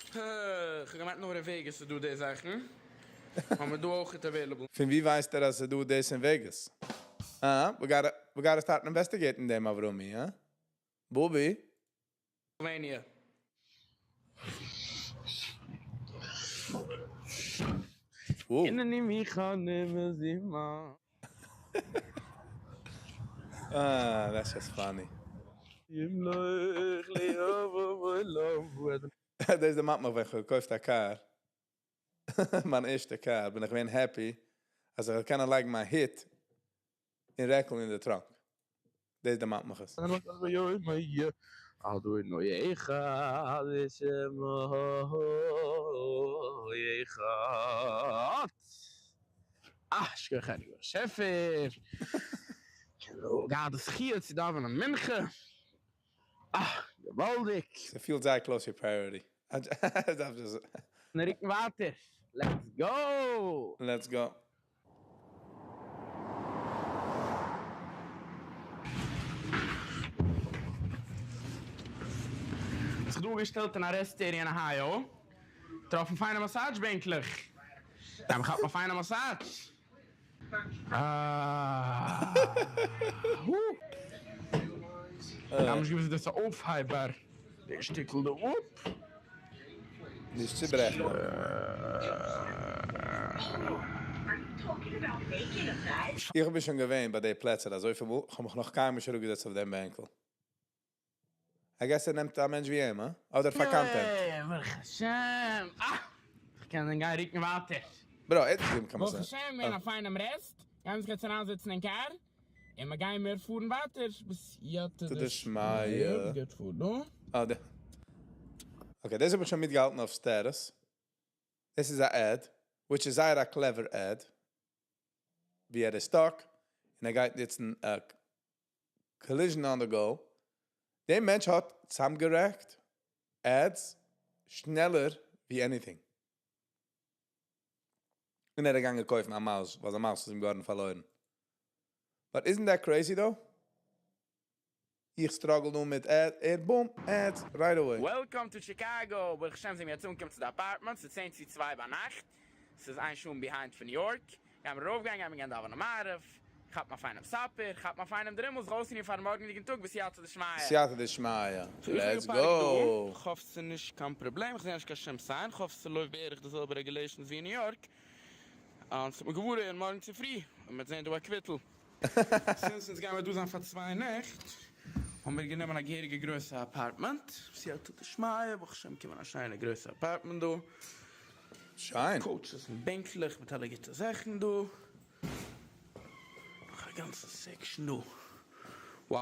איך האב געמיינט נאר אין Vegas איז דא די זאכן. האבן מיר דא אויך available. פון ווי ווייסט ער אז ס'איז דא דאס אין Vegas? Ah, we gotta start investigating them, Avrumi, huh? Bobby? Romania. הנני מוכן מזומן. Ah, that's just funny. ימלוך לי דאס דערמאנט מיך, ווען איך האב געקויפט א car. מיין ערשטע car, בין איך געווען happy, אז איך קען לייגן מיין הוט און רעקל אין די trunk. דאס דערמאנט מיך עס. אדוני אחד ושמו אחד. אה, שכוח הייליגער באשעפער. געהאט די זכיה צו דאווענען מנחה. אה, געוואלדיג. ס'פילט זייער close צו priority. מיר רוקן ווייטער. Let's go! Let's go. זיך דא אפגעשטעלט אין א rest area אין אהייאו, געטראפן פיינע massage בענקלעך, גיי מיר כאפן א פיינע massage. אה. כ'האב נישט געוואוסט דאס איז אויפהייבאר די שטיקל דא אפ. נישט צוברעכן. איך בין שוין געווען ביי די פלעצער אזויפיל מאל, איך האב מיך נאך קיינמאל נישט אראפגעזעצט אויף דעם בענקל. I guess ער נעמט א מענטש ווי אים, הא? אדער פאר content. ברוך השם! אה! איך קען דען גיין רוקן ווייטער. Bro, ער האט נישט געגעבן קיין ברוך massage. השם, געווען א פיינעם rest. גיימיר זיך יעצט אריינזעצן אין קאר, און מיר גייען מיר פארן ווייטער בסייעתא דשמיא. וואס גייט פאר דא? אה, די. Okay, דאס האב איך שוין מיטגעהאלטן אויף status. דאס איז א ad, which איז זייער א clever ad. ווי ער איז stuck, און ער גייט נוצן א collision on the go. דער מענטש האט צוזאמגערעכט ads שנעלער ווי anything. און ער איז געגאנגען קויפן א mouse, ווייל זיין mouse איז אים געווארן פארלוירן. But isn't that crazy though? איך struggle נאר מיט ad, ער boom, ads, right away. Welcome to Chicago! ברוך השם זעמיר יעצט אנגעקומען צו די apartment, ס'איז 1:50 ביינאכט, ס'איז איין שעה behind פון ניו יארק, גיימיר ארויפגיין, גיימיר גיין דאווענען מעריב, כאפן א פיינעם supper, כאפן א פיינעם דרימל, זיך אויסרוען פארן מארגנדיגן טאג בסייעתא דשמיא. סייעתא דשמיא, let's go! כ'האף ס'נישט קיין פראבלעם, כ'זעה נישט קיין שום sign, כ'האף ס'לויפט בערך די זעלבע regulations ווי אין ניו יארק, און ס'וועט מען געוואר ווערן מארגן צופרי, ווען מ'וועט זען דא א קוויטל. Since אונז גיימיר דא זיין פאר 2 נעכט, האבן מיר גענומען א געהעריגע גרויסע apartment, בסייעתא דשמיא, ברוך השם קומען א שיינע גרויסע apartment דא. שיין. Couches און בענקלעך מיט אלע גוטע זאכן דא. נאך א גאנצע section דא. Wow,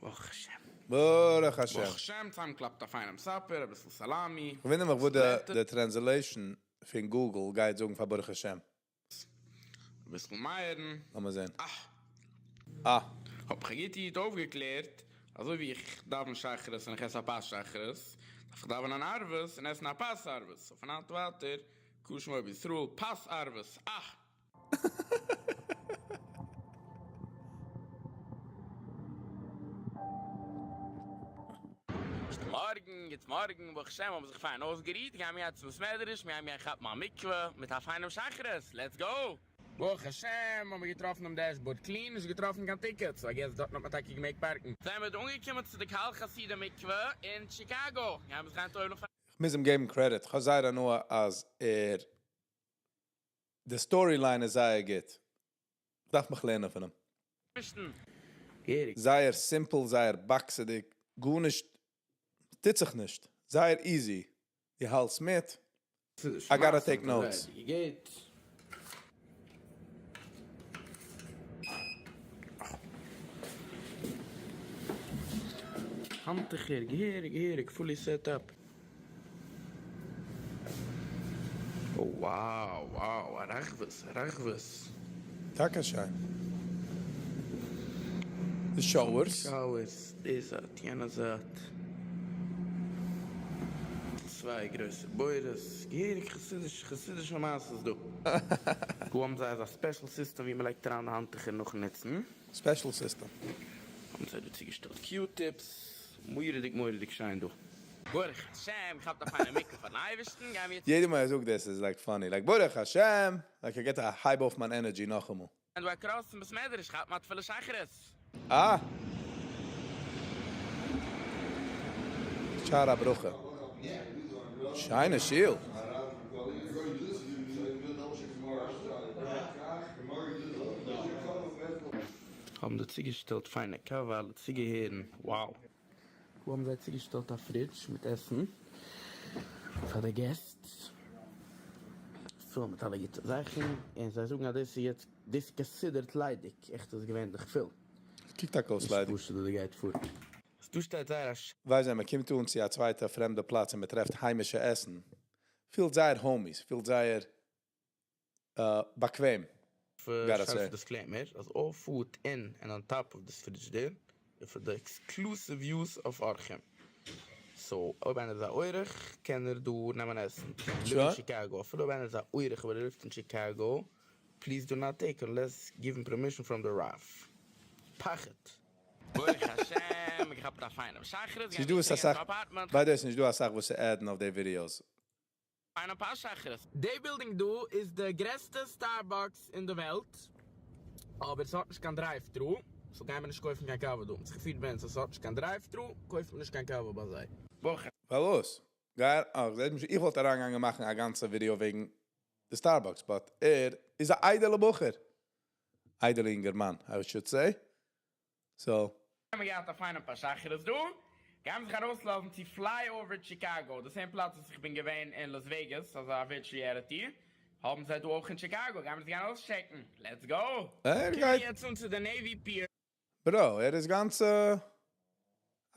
ברוך השם. ברוך השם. ברוך השם, צוזאמגעקלאפט א פיינעם supper, אביסל סאלאמי. איך וואונדער מיך וואס די translation פון Google גייט זאגן פאר ברוך השם. אביסל מייערן. לאמיר זען. אה. אה. האב איך א גוטע איד אויפגעקלערט, אזוי ווי איך דאווען שחרית און איך עס א פת שחרית, דארף איך דאווענען ערבית און עסן א פת ערבית. So פון היינט ווייטער, קרא שמו בישראל, פת ערבית. אה! גוט מארגן, גוט מארגן, ברוך השם האבן זיך פיין אויסגערוהט, גייען מיר יעצט צום סמעדרעש, מיר גייען כאפן א מקווה מיט א פיינעם שחרית, let's go! ברוך השם האבן מיר געטראפן דעם dashboard clean, נישט געטראפן קיין ticket, so I guess דארטן האט מען טאקע געמעגט פארקן. זענען מיר אנגעקומען צו די קהל חסידים מקווה אין טשיקאגא, גייען מיר זיך גיין טובל'ן פאר. איך מוז אים געבן credit, איך האב זייער הנאה אז ער, די storyline איז זייער גוט. איך דארף מיך לערנען פון אים. געהעריג. זייער simple, זייער באקסעדיג, גארנישט, טוט זיך נישט. זייער easy. דו האלטסט מיט. I gotta take notes. גייט. האנטוכער, געהעריג, געהעריג, fully set up. Oh, wow, wow, א רחבות, א רחבות. טאקע שיין. די showers. Showers, די זייט, יענע זייט. צוויי גרויסע בורות, געהעריג חסידיש, חסידישע מעשות דא. דא האבן זיי אזא special system ווי מען לייגט אריין די האנטוכער נאכן נוצן. Special system. האבן זיי דא צוגעשטעלט Q-tips, מורא'דיג מורא'דיג שיין דא. ברוך השם, כאפט א פיינע מקווה פארן אייבערשטן, גייען מיר יעצט. יעדע מאל איך זאג דאס איז like funny, like ברוך השם, like איך get א הייב אויף מיין energy נאכאמאל. דא across צום בית מדרש, כאפט מען א תפילת שחרית. אה! שער הברכה. שיינע שיל. האבן דא צוגעשטעלט פיינע קאווע, אלע צוגעהערן, wow. דא האבן זיי צוגעשטעלט א fridge מיט עסן פאר די געסט, פול מיט אלע גוטע זאכן, און זיי זאגן אז דאס איז יעצט, דאס איז considered ליידיג, עכט איז געווענליך פול. קוקט טאקע אויס ליידיג. נישט פשוט וואס דא גייט פאר. ס'איז דא שטייט זייער א ווייסט ווען מען קומט אן צו א צווייטע פרעמדע פלאץ און מען טרעפט היימישע עסן, פילט זייער homey, ס'פילט זייער באקוועם. Gotta שארפע say. disclaimer אז all food in and on top of this frigidaire is for the exclusive use of אורחים. So אויב איינער איז א אורח קען ער דא נעמען עסן. live אין Chicago. אפילו אויב איינער איז א אורח אבער ער ליווט אין Chicago, please do not take unless given permission from the רב. פחד. ברוך השם, געכאפט א פיינעם שחרית, ס'נישט גיימיר דא צוריק אסאך, צום apartment. ביי די וועי ס'נישט דא אסאך וואס צו add ן אויף די videos. פיינעם פת שחרית. די building דא איז די גרעסטע Starbucks אין די וועלט, אבער ס'האט נישט קיין drive thru, so גיימיר נישט קויפן קיין קאווע דא. מ'האט זיך געפירט ביי אונז אז ס'האט נישט קיין drive thru, קויפט מען נישט קיין קאווע ביי זיי. ברוך פארוואס? גיי אה, זעהט נישט איך וואלט אריינגעגאנגען מאכן א גאנצע ווידיאו וועגן די Starbucks, but ער איז א איידעלע בחור. איידעלע אינגערמאן, I should say. So. האמיר געהאט א פיינעם פת שחרית דא, גיימיר זיך ארויסלאזן צו FlyOver Chicago, די same פלאץ וואס איך בין געווען אין Las Vegas, אזא virtual reality האבן זיי דא אויך אין Chicago, גיימיר עס גיין אויסטשעקן, let's go! ער קומען גייט. יעצט אן צו די Navy Pier. Bro, ער איז גאנץ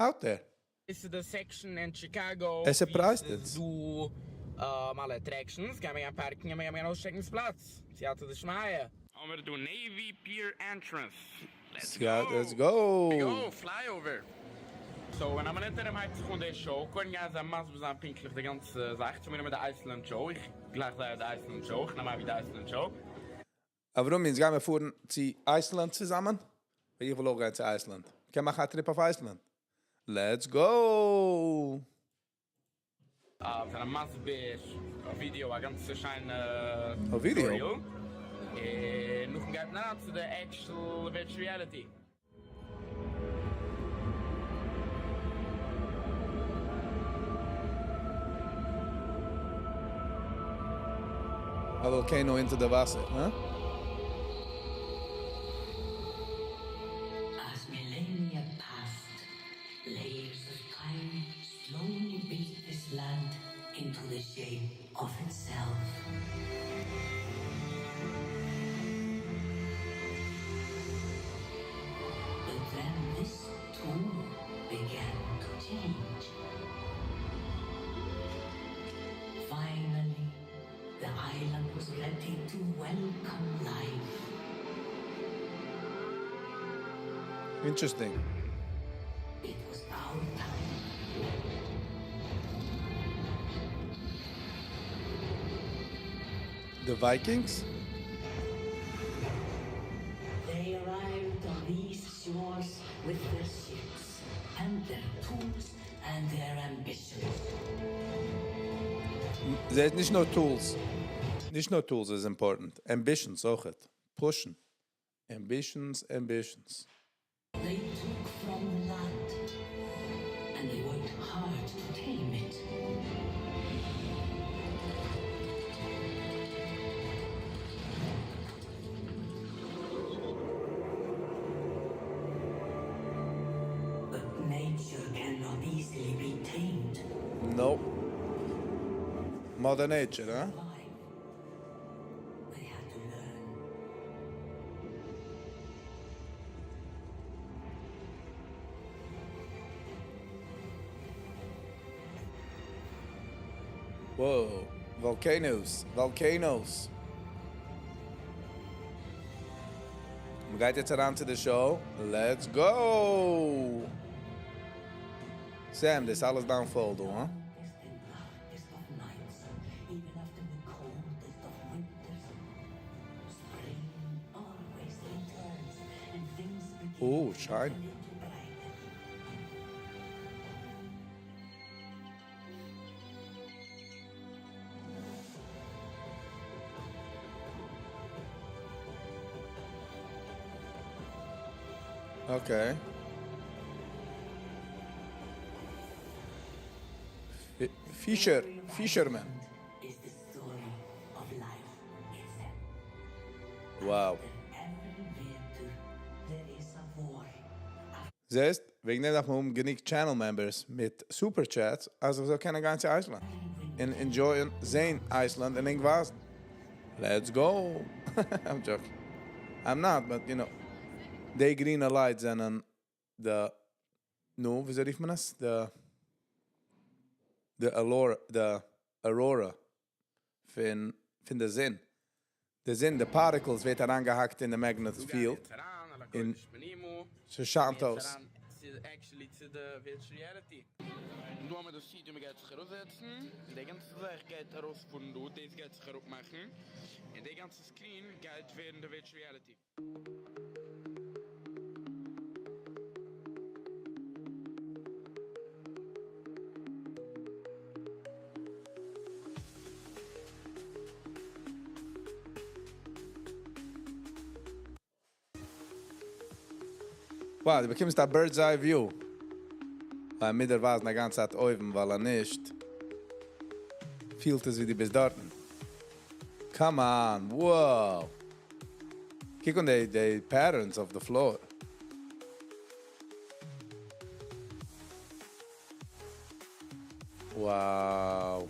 out there. דאס איז די section אין Chicago ער ווי surprise ט ס'איז אונז. דא אלע attractions, גיימיר גיין פארקן און מיר גיימיר גיין אויסטשעקן דאס פלאץ, סייעתא דשמיא. האמיר דא Navy Pier entrance, let's go! Let's go! Go! FlyOver! So אין א מינוט ארום הייבט זיך אן די show, קודם גייען זיי מסביר זיין פונקטליך די גאנצע זאך, צו מיר מיט די Iceland show, איך גלייך זייער די Iceland show, איך נעם אבי די Iceland show. אברומי, אונז גיימיר פארן צו Iceland צוזאמען? ווייל איך וויל אויך גיין צו Iceland. מ'קען מאכן א trip אויף Iceland. Let's go! זענען מסביר אויף ווידיאו א גאנצע שיינע אויף ווידיאו? tutorial, און נאכדעם גייט מען אריין צו די actual virtual reality. א volcano אונטער די וואסער, הא? As millennia passed, layers of time slowly built this land into the shape of itself. But then this too began to change. Finally, the island was ready to welcome life. Interesting. It was our time. The Vikings? They arrived on these shores with their ships and their tools and their ambitions. זעהט נישט נאר tools. נישט נאר tools איז important. Ambitions אויכעט. Push ן. Ambitions, ambitions. They took from the land and they worked hard to tame it. But nature cannot easily be tamed. Nope. Mother Nature, huh? Survive. They had to learn. Whoa. Volcanoes. Volcanoes. מ'גייט יעצט אריין צו די show. Let's go! Sam, דאס אלעס downfall, huh? Darkest and darkest of nights, even after the coldest of winters, spring always returns and things begin Ooh, to shine. look a little brighter. Okay. Fisher, fisherman. Is the story of life itself. Wow. After every winter, there is a war. זעסט, וועגן דעם דארף מען האבן גענוג channel members מיט super chats, אז איך זאל קענען גיין צו Iceland. און enjoy ען זען Iceland און ענק Let's go. I'm joking. I'm not, but you know, די גרינע lights זענען the נו, וויאזוי רופט מען עס? די די aurora, די aurora פון פון די זון. די זון, די particles ווערט אריינגעהאקט אין די magnet דא גייען מיר field יעצט אריין, אל און הקודש פנימה. ס'שיינט מיר יעצט אויס. אריין צו actually צו די virtual reality. דא האמיר די seat ווי מ'גייט זיך אראפזעצן, און די גאנצע זאך גייט ארויספארן דא, דאס גייט זיך אראפמאכן, און די גאנצע screen גייט ווערן די virtual reality. Wow, דו באקומסט א bird's eye view. ווייל מיר דיר ווייזן א גאנצע צייט אויבן, ווייל אז נישט פילט עס ווי דו ביסט דארטן. Come on, wow. קוק אן די די patterns אויף די floor. Wow.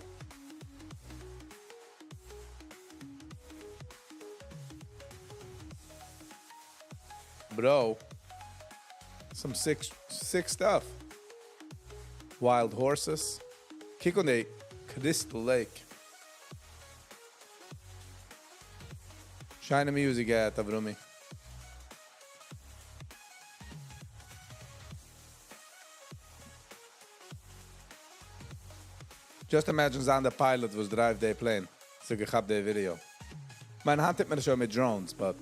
Bro. Some sick, sick stuff. Wild horses. קוק אן די Crystal Lake. שיינע music געהערט, אברומי. Just imagine זיין די pilot וואס drive די plane. ס'האט געכאפט די ווידעא. מיין היינט טוט מען עס שוין מיט drones, but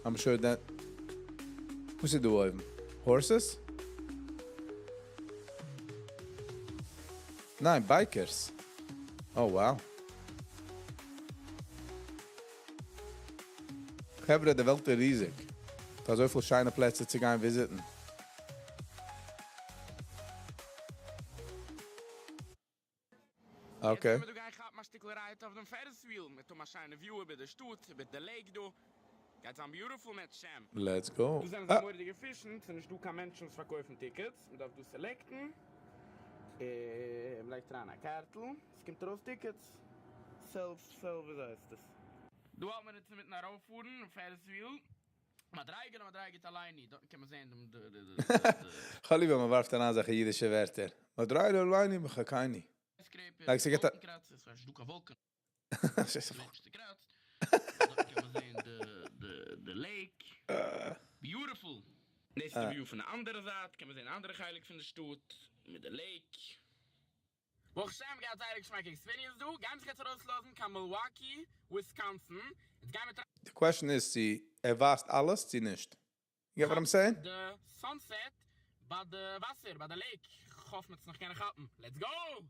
I'm sure that. וואס איז דא אויבן? Horses? ניין, bikers. Oh, wow. חברה, די וועלט איז ריזיג. דא אזויפיל שיינע פלעצער צו גיין visit ן. Okay. יעצט וועלן מיר דא גיין כאפן א שטיקל ride אויף דעם Ferris wheel, מיט האבן א שיינע view איבער די שטאט, איבער די lake דא. גייט זיין beautiful מערטשעם. Let's go. דא זענען זיי מורא'דיג efficient, ס'איז נישט דא קיין מענטשן וואס פארקויפן tickets, מ'דארף דא select ן, און מ'לייגט אריין א קארטל, עס קומט ארויס tickets, self self וויאזוי הייסט עס? דא האלט מען אונז אינמיטן ארויפפארן אויף Ferris wheel, מדריגה למדריגה תעלנו, דארטן קען מען זען דעם די די די כ'האב ליב ווען מ'ווארפט אריין אזעלכע אידישע ווערטער. מדריגה עלינו מחכני. skyscraper, Like ס'געט א. וואלקן קראצער, ס'איז נישט דא קיין וואלקן. לעצטע קראץ, דארט קען מען זען די די די lake, beautiful. דאס איז די view פון די אנדערע זייט, קען מען זען די אנדערע חלק פון די שטאט מיט די lake. ברוך השם געהאט זייער א געשמאקע experience דא, גיימיר זיך יעצט ארויסלאזן קיין מילוואקי וויסקאנסין, אונז גיימיר טרעפן. די question איז צו ער ווייזט אלעס צו נישט. You get what I'm saying? די sunset ביי די וואסער ביי די lake, כ'האף מ'עט עס נאך קענען כאפן, let's go!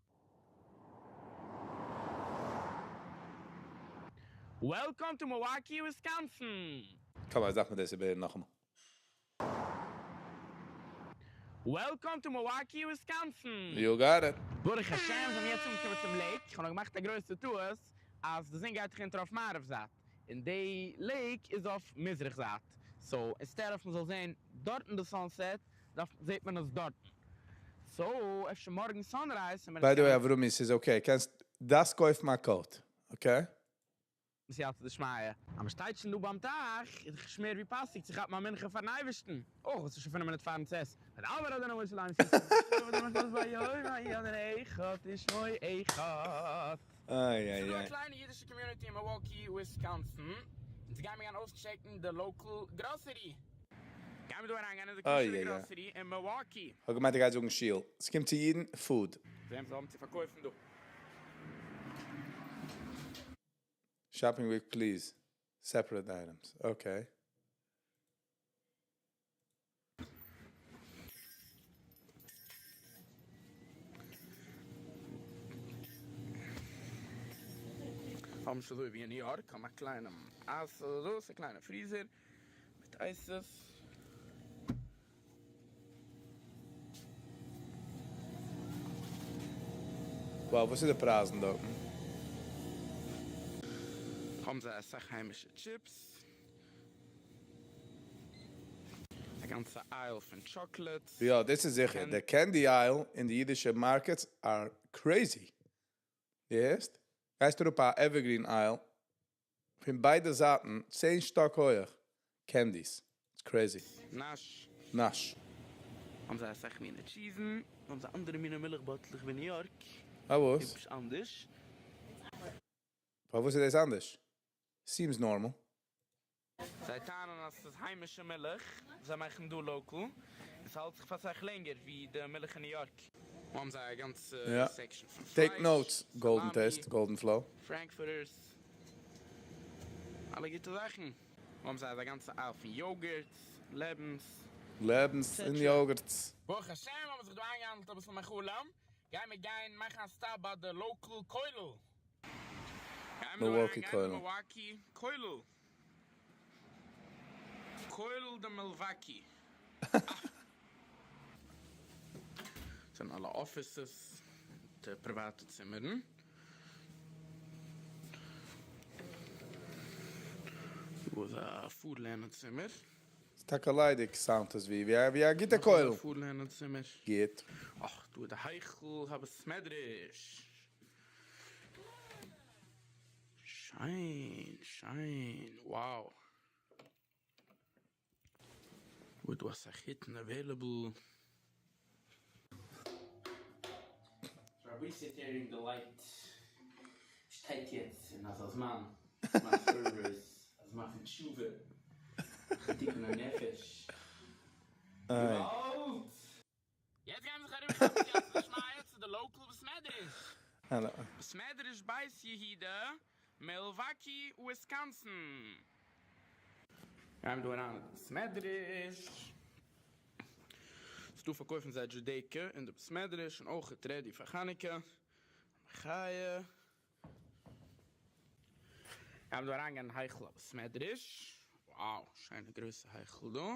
Welcome to Milwaukee Wisconsin! Come on, זאג מיר דאס איבער נאכאמאל. Welcome to Milwaukee Wisconsin! You got it. ברוך השם זעמיר יעצט אנגעקומען צום lake, כ'האב נאר געמאכט א גרויסע טעות אז די זון גייט זיך אונטער אויף מערב זייט, און די lake איז אויף מזרח זייט, so instead of מ'זאל זען דארטן די sunset, דארף זעט מען עס דארטן. So אפשר מארגן sunrise ווען מען By the way אברומי ס'איז okay קענסט דאס קויפן א coat okay? בסייעתא דשמיא. אז מען שטייט שוין דא ביים טייך, איז דאך נישט מער ווי פאסיג צו כאפן א מנחה פארן אייבערשטן. אויך וואס איז שוין פינף מינוט פארן צאת. וידבר אדוני משה לאמר איי ס'איז איי דא א איי. קליינע אידישע community אין מילוואקי וויסקאנסין, אונז גיימיר גיין אויסטשעקן די local grocery. גיימיר דא אריינגיין אין די איי כשר'ע איי איי. גראסערי אין מילוואקי. כ'האב געמיינט ער גייט זאגן שיל. ס'קומט צו אידן food. זעהן וואס זיי האבן צו פארקויפן דא. Shopping week please. Separate items. Okay. האבן נישט אזוי ווי אין ניו יארק, האבן א קליינעם אייז אדער דאס, א קליינע freezer מיט ices. Wow, וואס איז די פרייזן דארטן? האבן זיי אסאך היימישע chips. א גאנצע aisle פון chocolates. יא, דאס איז זיכער. די candy aisle אין די אידישע markets are crazy. דו הערסט? גייסט אראפ א Evergreen aisle, פון ביידע זייטן, 10 שטאק הויעך, candies. It's crazy. נאש. נאש. האבן זיי אסאך מינע טשיזן, האבן זיי אנדערע מינע מילך באטלעך ווי ניו יארק, פארוואס? היפש אנדערש. פארוואס איז דאס אנדערש? Seems normal. זיי טענה'ן אז ס'איז היימישע מילך, זיי מאכן דא local, און ס'האלט זיך פאר סאך לענגער ווי די מילך אין ניו יארק. האבן זיי א גאנצע section פון Take פלייש, notes, Golden סאלאמי, Taste, Golden Flow. Frankfurters, אלע גוטע זאכן. האבן זיי אזא גאנצע aisle פון yogurts, לעבנס. לעבנס און Etc. Yogurts. ברוך השם האבן זיך דא איינגעהאנדלט אביסל מאכלים, גיימיר גיין מאכן א stop ביי די local כולל. גיימיר דא אריין Milwaukee גיין אין כולל. Milwaukee כולל. כולל די Milwaukee. זענען אלע offices מיט פריוואטע צימערן. דא איז א פארלערנען צימער. ס'איז טאקע ליידיג, sound עס ווי ווי א גוטע כולל. נאך א פארלערנען צימער. גוט. אך, דא איז די היכל הבית מדרש. שיין שיין, wow. דא איז דא אסאך היטן available. Resetting די light שטייט יעצט אין אזא זמן זמן התעוררות, א זמן פון תשובה, תיקון הנפש, געוואלד! יעצט גייען מיר זיך אריבערכאפן בסייעתא דשמיא צו די local בית מדרש. בית מדרש בית יהודה, מילוואקי וויסקאנסין. גייען מיר דא אריין אין די בית מדרש. ס'דא פארקויפן זיי Judaica אין די בית מדרש און אויכעט ready פאר חנוכה. מחיה. גייען מיר דא אריינגיין אין היכל הבית מדרש. Wow, שיינע גרויסע היכל דא.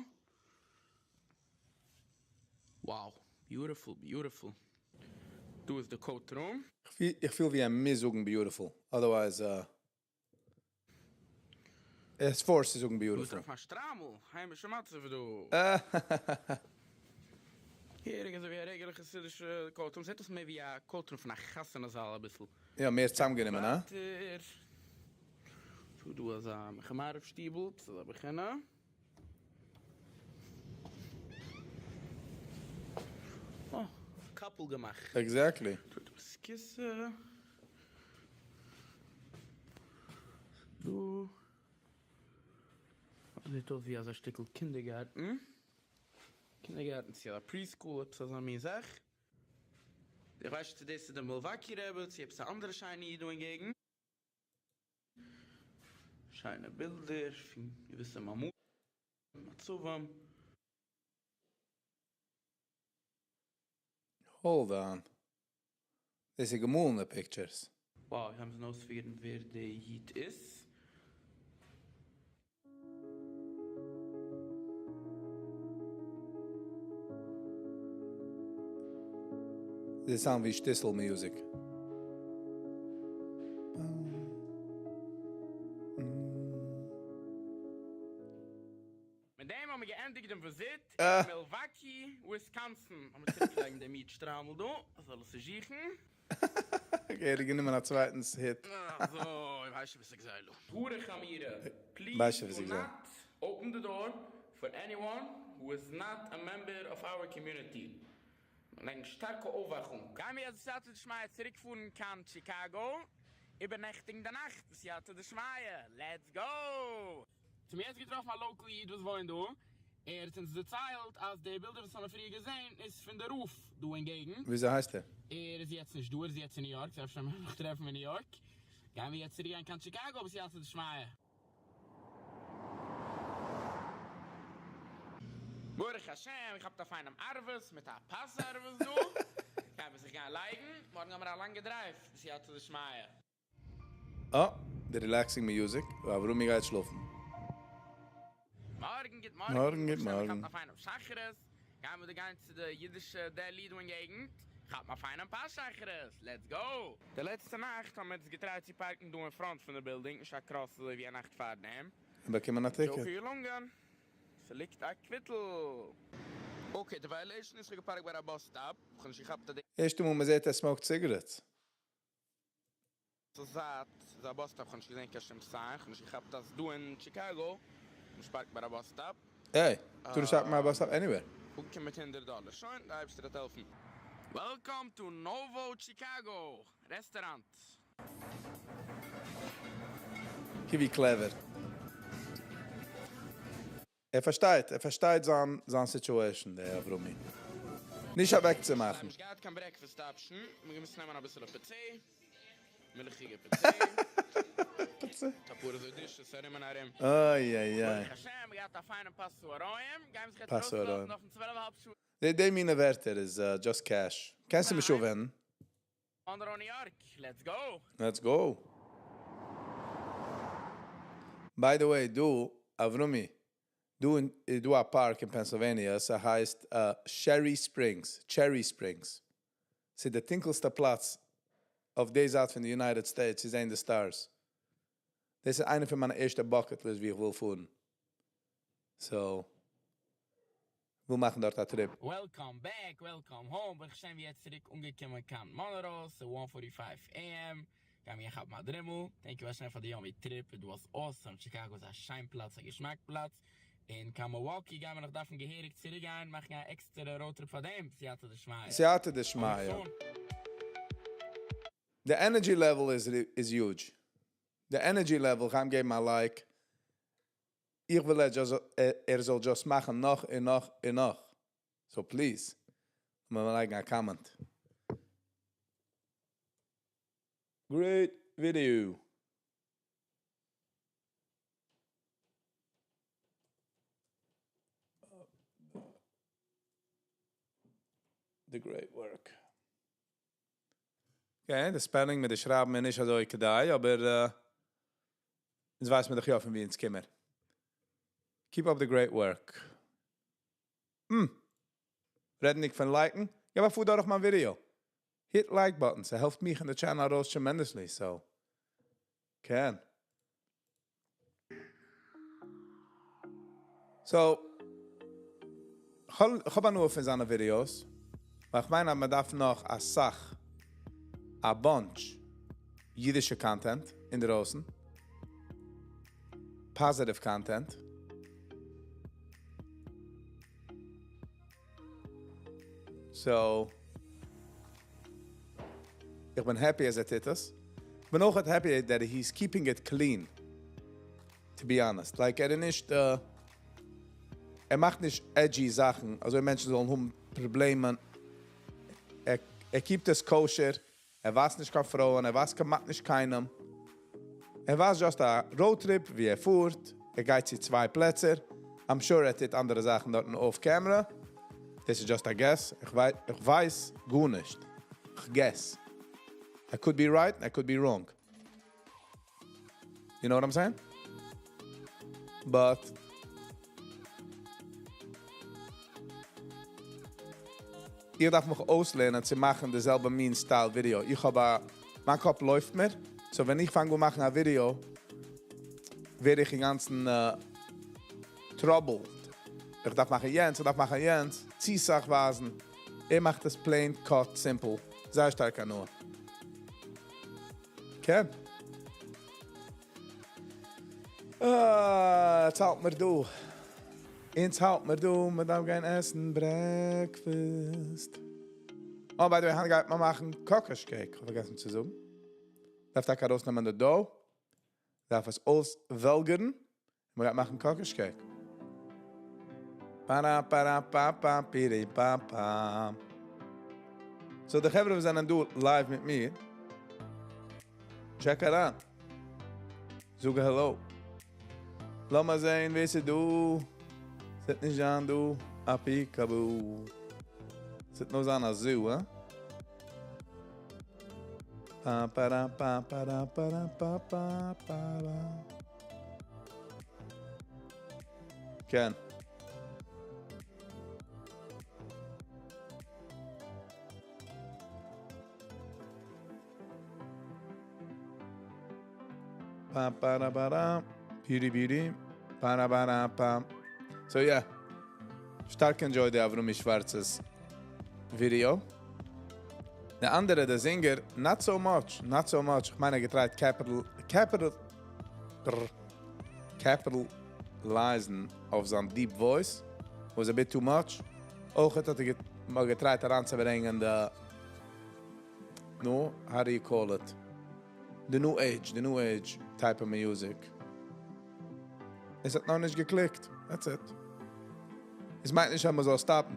Wow, beautiful, beautiful. דא איז די coat room. איך פיל ווי ער מוז זאגן beautiful, otherwise ער איז forced צו זאגן דא beautiful. טרעף א שטריימל, היימישע מצב דא. העריג אזוי ווי א רעגולער חסידישע coat room, זעט אויס מער ווי א coat room פון א חתונה זאל אביסל. יא, מער צוזאמגענומען, הא? ווייטער. ס'דא דא אזא מנחה מעריב שטיבל, עפעס אזא בחינה. אה, קאפל געמאכט. Exactly. דא איז דאס כסא. דא זעט אויס ווי אזא שטיקל קינדערגארטן. קינדערגארטן צו א preschool, עפעס אזא מין זאך. איך ווייס נישט צו דאס איז די Milwaukee רבי צו עפעס א אנדערע שיינע איד דא אין געגנט. שיינע בילדער פון געוויסע מעמדים מצבים. Hold on. דאס איז געמאלענע pictures. Wow, איך גיי מוזן אויספיגערן ווער די איד איז. דאס sound ווי שטיסל music. מיט דעם האבן מיר געענדיגט דעם וויזיט אין מילוואקי, וויסקאנסין. לאמיר צוריקלייגן דעם איד שטריימל דא, ער זאל עס נישט זוכן. ער האט גענומען א צווייטנס היט. אזוי, ווייסט וואס איך זעה דא? הערה חמורה, please do not open the door for anyone who is not a member of our community. לייגן שטארקע אויפוואכונג. גיימיר יעצט בסייעתא דשמיא צוריקפארן קיין טשיקאגא, איבערנעכטיגן די נאכט בסייעתא דשמיא, let's go! צום יעצט געטראפן א local איד וואס וואוינט דא, ער האט אונז דערציילט אז די בילדער וואס האמיר פריער געזען איז פון די רב דא אין געגנט. וויאזוי הייסט ער? ער איז יעצט נישט דא, ער איז יעצט אין ניו יארק, סאו אפשר וועלן מיר אים נאך טרעפן אין ניו יארק. גייען מיר יעצט צוריק גיין קיין טשיקאגא בסייעתא דשמיא. ברוך השם איך האב א פיינעם ערבית מיט א פת ערבית דא, גייען מיר זיך גיין לייגן, מארגן האבן מיר א לאנגע drive בסייעתא דשמיא. אה, די relaxing music, אברומי גייט שלאפן. מארגן גוט מארגן, ברוך השם איך האב א פיינעם שחרית, גייען מיר דא גיין צו די אידישע deli דא אין געגנט, כאפן א פיינעם פת שחרית, let's go! די לעצטע נאכט האבן מיר אונז געטרייט צו פארקן דא אין front פון די בילדינג, נישט across אזוי ווי א נאכט פארדעם. און באקומען א ticket. אויך געלונגען. ס'ליגט א קוויטל. Okay, די violation איז כ'האב געפארקט ביי א bus stop, כ'האב נישט געכאפט אז די. ערשטע מאל מ'זעט ער smoke ט cigarettes. זייט ס'איז א bus stop, כ'האב נישט געזען קיין שום sign, כ'האב נישט געכאפט אז דא אין טשיקאגא מ'נישט פארקט ביי א bus stop. העי, טאר נישט פארקן ביי א bus stop anywhere. אנגעקומען מיט הונדערט דאלער. שוין, די אייבערשטער וועט העלפן. Welcome to Novo Chicago restaurant. קוק ווי clever. ער פארשטייט, ער פארשטייט זיין זיין situation דער אברומי. נישט אוועקצומאכן. נישט געהאט קיין breakfast option, מיר געמוזט נעמען אביסעלע פיצא, מילכיגע פיצא, פיצא. אפאר אזוי dishes ארום און ארום. איי איי איי. ברוך השם, געהאט א פיינעם פת צהריים, גיימיר זיך יעצט פת צהריים. ארויסלאזן אויפן 12 א האלב שעה. די די מינע ווערטער איז just cash. קענסטו מיך שוין ווענדן. מאנרא ניו יארק, let's go! Let's go! By the way, דא, אברומי, דא איז דא א פארק אין פענסילוועניע, ס'הייסט Sherry Springs, Cherry Springs. ס'איז די טונקלסטע פלאץ אויף די זייט פון די United States צו זען די stars. דאס איז איינע פון מיינע ערשטע bucket list ווי איך וויל פארן. So, וויל מאכן דארט א trip. Welcome back, welcome home, ברוך השם יעצט צוריק אנגעקומען קיין מאנרא, ס'איז one forty five AM, גיי מיר כאפן א דרימל, thank you השם פאר די yummy trip, it was awesome, טשיקאגא איז א שיין פלאץ, א געשמאק פלאץ, און קיין מילוואקי גיימער נאך דארפן געהעריג צוריק גיין, מאכן א עקסטערע road trip פאר דעם, סייעתא דשמיא. סייעתא דשמיא. די energy level איז איז huge. די energy level, כ'גיי אים געבן א like. איך וויל ער זאל just מאכן נאך און נאך און נאך. So please, לאמיר לייגן א comment. Great video! The great work. Okay, די spelling מיט די שרייבן איז נישט אזוי כדאי, אבער אונז ווייסט מען דאך יא פון ווי אונז קומען. Keep up the great work. רעדנדיג פון like ן, געב א פאר דורך מיין video. Hit like button, ס'העלפט מיך און די channel ארויס tremendously, so קען. So, כ'האב הנאה פון זיינע videos, ווייל כ'מיין אז מ'דארף נאך אסאך, א bunch, אידישע content אינדערויסן, positive content. So, איך בין happy אז ער טוט עס. איך בין אויך happy that he's keeping it clean, to be honest. Like, ער איז נישט, ער מאכט נישט edgy זאכן, אזוי מענטשן זאלן האבן פראבלעמען. ער keep ט עס kosher, ער ווייזט נישט קיין פרויען, ער ווייזט כמעט נישט קיינעם. ער ווייזט just א road trip ווי ער פארט, ער גייט צו צוויי פלעצער. I'm sure ער טוט אנדערע זאכן דארטן off camera. דאס איז just א guess. איך ווייס גארנישט. איך guess. I could be right, I could be wrong. You know what I'm saying? But איך דארף מיך אויסלערנען צו מאכן די זעלבע מין style video. איך האב א, מיין קאפ לויפט מיר. So ווען איך פאנג אן מאכן א ווידעא, ווער איך אינגאנצן troubled. איך דארף מאכן יענץ, איך דארף מאכן יענץ. צי סאך ווייזן. ער מאכט עס plain, cut, simple. זייער שטארק הנאה. כן. אה, יעצט האלט מיר דא. אונז האלט מיר דא, מען דארף גיין עסן breakfast. Oh, by the way, היינט גייט מען מאכן קאקאש cake. כ'האב פארגעסן צו זאגן. דארף טאקע ארויסנעמען די dough. דארף עס אויסוועלגערן. מען גייט מאכן קאקאש cake. פארא פארא פא פא פירי פא פא. So די חברה וואס זענען דא live מיט מיר, check אריין. זאג hello. לאמיר זען ווער ס'איז דא. ס'וועט נישט זיין דא א peekaboo. ס'וועט נאר זיין א zoo, הא? פא פארא פא פארא פארא פא פא פארא. כן. Pa para para beauty beauty para para pa. So yeah, שטארק enjoy די אברומי שווארצ'ס video. די אנדערע, דער singer, not so much, not so much. איך מיין, ער גע try ט capital, capital, capitalize ן אויף זיין deep voice. Was a bit too much. אויך האט ער מאל געטרייט אריינצוברענגען די, נו, how do you call it? The new age, the new age type of music. עס האט נאכנישט געקליקט. That's it. עס מיינט נישט אז מען זאל סטאפן.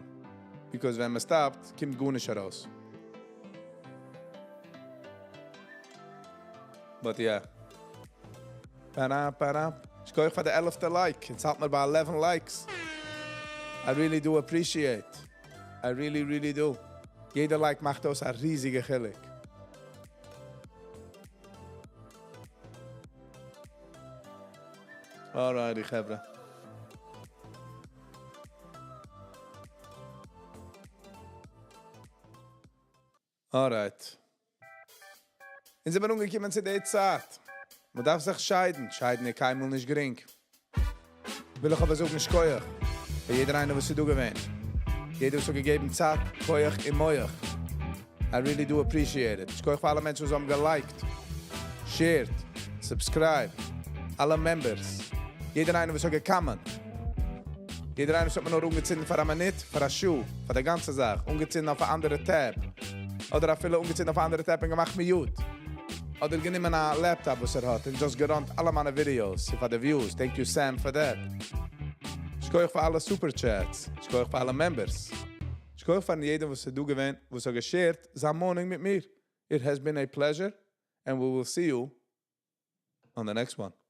Because ווען מען סטאפט, קומט גארנישט ארויס. But yeah. פארא פארא. שכוח פאר די עלפטע like. יעצט האלט מיר ביי 11 likes. I really do appreciate. I really, really do. יעדע like מאכט אויס א ריזיגע חילוק. Alrighty, חברה. Alright. אונז זעמיר אנגעקומען צו די צייט. מען דארף זיך שיידן. שיידן איז קיינמאל נישט גרינג. וויל איך אבער זאגן שכוח. פאר יעדער איינער וואס איז דא געווען. יעדער וואס האט געגעבן צייט, כח און מח. I really do appreciate it. שכוח פאר אלע מענטשן וואס האבן געלייקט, shared, subscribed, אלע members. יעדער איינער וואס האט געקאמענט. יעדער איינער וואס האט מיר נאר אנגעצינדן פאר א מינוט, פאר א שעה, פאר די גאנצע זאך. אנגעצינדן אויף א אנדערע tab. אדער אפילו אנגעצינדן אויף א אנדערע tab און געמאכט mute. אדער גענומען א laptop וואס ער האט און just געראנט אלע מיינע videos פאר די views. Thank you Sam for that. שכוח פאר אלע super chats. שכוח פאר אלע members. שכוח פאר יעדעם וואס איז דא געווען, וואס האט געשעירט זיין morning מיט מיר. It has been a pleasure and we will see you on the next one.